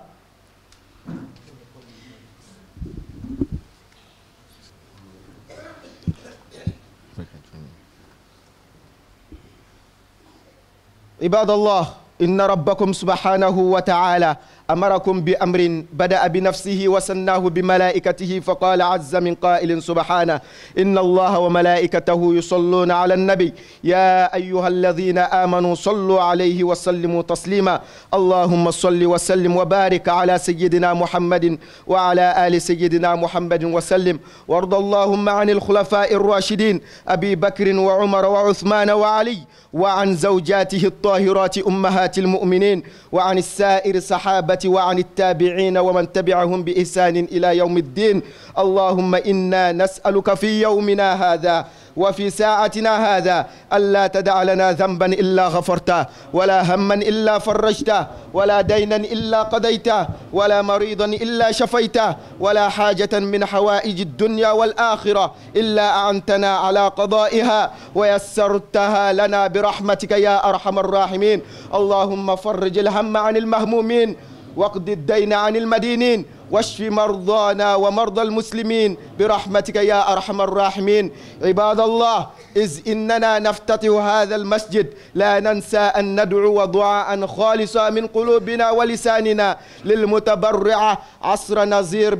عباد الله، إن ربكم سبحانه وتعالى أمركم بأمر بدأ بنفسه وسناه بملائكته، فقال عز من قائل سبحانه: إن الله وملائكته يصلون على النبي يا أيها الذين آمنوا صلوا عليه وسلموا تسليما. اللهم صل وسلم وبارك على سيدنا محمد وعلى آل سيدنا محمد وسلم. وارض اللهم عن الخلفاء الراشدين أبي بكر وعمر وعثمان وعلي، وعن زوجاته الطاهرات أمهات المؤمنين، وعن السائر الصحابة، وعن التابعين ومن تبعهم بإحسان إلى يوم الدين. اللهم إنا نسألك في يومنا هذا وفي ساعتنا هذا ألا تدع لنا ذنبا إلا غفرته، ولا هما إلا فرجته، ولا دينا إلا قضيته، ولا مريضا إلا شفيته، ولا حاجة من حوائج الدنيا والآخرة إلا أعنتنا على قضائها ويسرتها لنا برحمتك يا أرحم الراحمين. اللهم فرج الهم عن المهمومين، واقض الدين عن المدينين، واشف مرضانا ومرضى المسلمين برحمتك يا أرحم الراحمين. عباد الله، إذ إننا نفتتح هذا المسجد لا ننسى أن ندعو دعاء خالصا من قلوبنا ولساننا للمتبرعة عصر نظير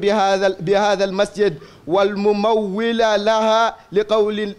بهذا المسجد والممولة لها،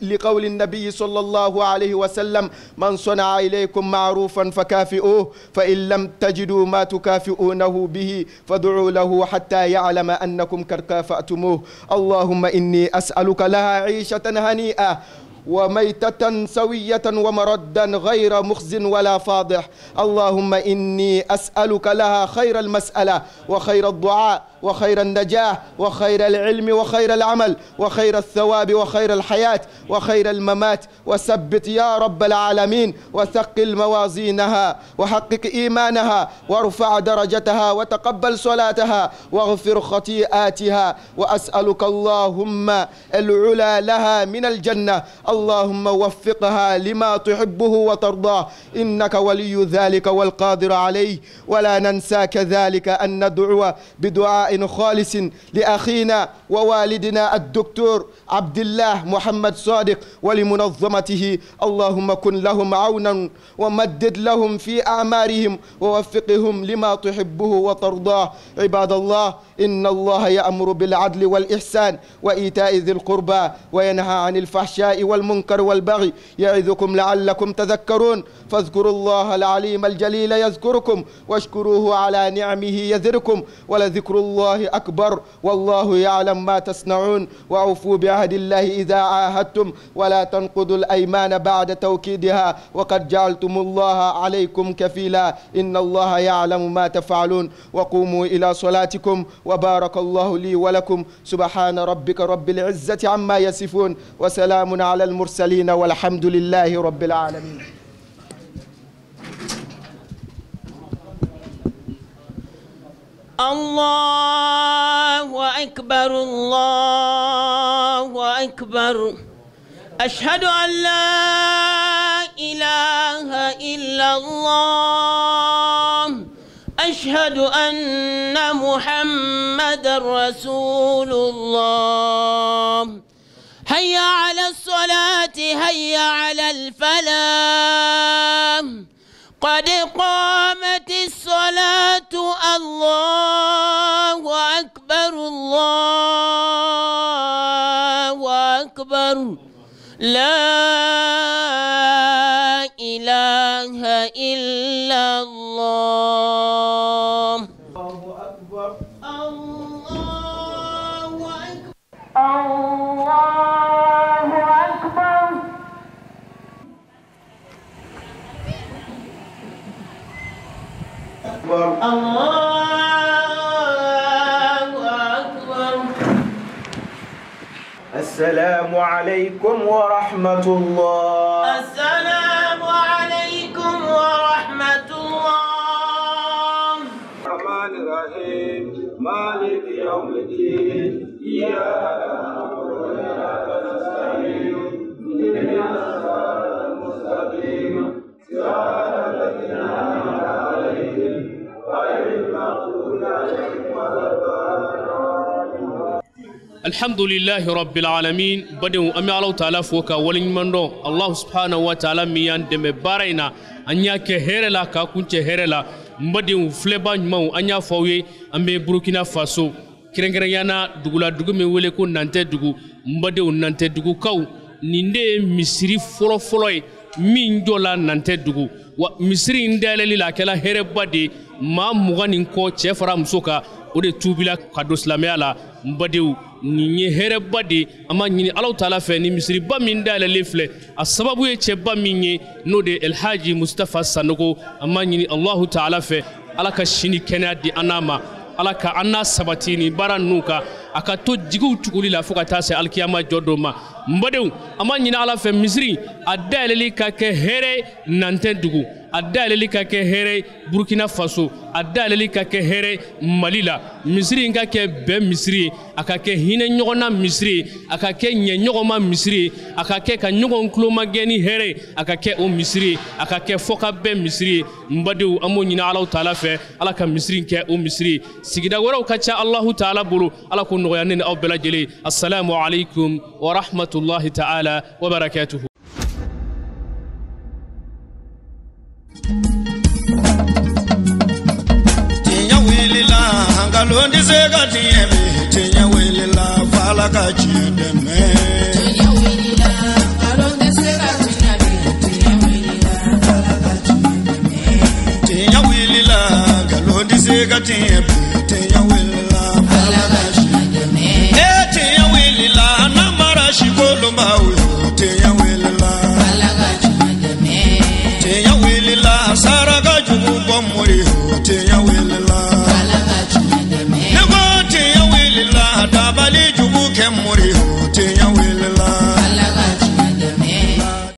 لقول النبي صلى الله عليه وسلم: من صنع إليكم معروفا فكافئوه، فإن لم تجدوا ما تكافئونه به فادعوا له حتى يعلم أنكم قد كافأتموه. اللهم إني أسألك لها عيشة هنيئة وميتة سوية ومردا غير مخز ولا فاضح. اللهم إني أسألك لها خير المسألة وخير الدعاء وخير النجاح وخير العلم وخير العمل وخير الثواب وخير الحياة وخير الممات. وثبت يا رب العالمين، وثقل موازينها، وحقق إيمانها، وارفع درجتها، وتقبل صلاتها، واغفر خطيئاتها. وأسألك اللهم العلا لها من الجنة. اللهم وفقها لما تحبه وترضاه، إنك ولي ذلك والقادر عليه. ولا ننسى كذلك أن ندعو بدعاء خالص لأخينا ووالدنا الدكتور عبد الله محمد صادق ولمنظمته. اللهم كن لهم عونا ومدد لهم في أعمارهم ووفقهم لما تحبه وترضاه. عباد الله، إن الله يأمر بالعدل والإحسان وإيتاء ذي القربى وينهى عن الفحشاء والمنكر والبغي يعظكم لعلكم تذكرون. فاذكروا الله العليم الجليل يذكركم، واشكروه على نعمه يذركم، ولذكر الله أكبر، والله يعلم ما تصنعون. وأوفوا بعهد الله إذا عاهدتم، ولا تنقضوا الأيمان بعد توكيدها، وقد جعلتم الله عليكم كفيلا، إن الله يعلم ما تفعلون. وقوموا إلى صلاتكم، وبارك الله لي ولكم. سبحان ربك رب العزة عما يصفون، وسلام على المرسلين، والحمد لله رب العالمين. الله أكبر الله أكبر أشهد أن لا إله إلا الله أشهد أن محمد رسول الله هيا على الصلاة هيا على الفلاح قد قامت الصلاة الله أكبر الله أكبر لا إله إلا الله الله أكبر الله أكبر الله أكبر الله أكبر السلام عليكم ورحمة الله السلام عليكم ورحمة الله الرحمن الرحيم مالك يوم الدين إياك نعبد وإياك نستعين اهدنا الصراط المستقيم صراط الذين أنعمت عليهم غير المغضوب عليهم ولا الضالين. Alhamdulillahi rabbil alamin badenw an bɛ Alahu taala fo ka waleɲuman dɔn Alahu subhanahu wa taala min y'an dɛmɛ baara in na an y'a kɛ hɛrɛ la k'a kuncɛ hɛrɛ la n badenw filɛba ɲumanw an y'a fɔ aw ye an bɛ Burukina Faso kɛrɛnkɛrɛnya na dugula dugu min wele ko Nantɛ dugu n badenw Nantɛ dugukaw nin de ye misiri fɔlɔfɔlɔ ye min jɔla Nantɛ dugu wa misiri in dayɛlɛli la a kɛla hɛrɛba de ye maa 20 ni kɔ cɛ fara muso kan o de tuubila ka don silamɛya la n badenw nin ye hɛrɛba de ye an b'a ɲini Alahu taala fɛ ni misiriba min dayɛlɛlen filɛ a sababu ye cɛba min ye n'o de ye Elhaji Mustafa Sanogo an b'a ɲini Alahu taala fɛ Ala ka si ni kɛnɛya di an n'a ma Ala ka an n'a sabati nin baara ninnu kan a ka to jigiw tuguli la fo ka taa se alikiyama jɔ don ma n badenw an b'a ɲini Ala fɛ misiri a dayɛlɛli ka kɛ hɛrɛ Nantɛ dugu a dayɛlɛli ka kɛ hɛrɛ Burukina Faso a dayɛlɛli ka kɛ hɛrɛ Mali la misiri in ka kɛ bɛn misiri ye a ka kɛ hinɛ ɲɔgɔnna misiri ye a ka kɛ ɲɛ ɲɔgɔnma misiri ye a ka kɛ ka ɲɔgɔn tulomagɛn ni hɛrɛ ye a ka kɛ o misiri ye a ka kɛ fɔkabɛn misiri ye n badenw an b'o ɲini Alahu taala fɛ Ala ka misiri in kɛ o misiri ye sigida wɛrɛw ka ca Alahu taala bolo Ala k'o nɔgɔya ne ni aw bɛɛ lajɛlen assalamu alaikum wa rahmatullahi ta'ala wa barakatuhu. Tiɲɛ wulila nkalon tɛ se ka tiɲɛ bi tiɲɛ wulila f'Ala ka tiɲɛ.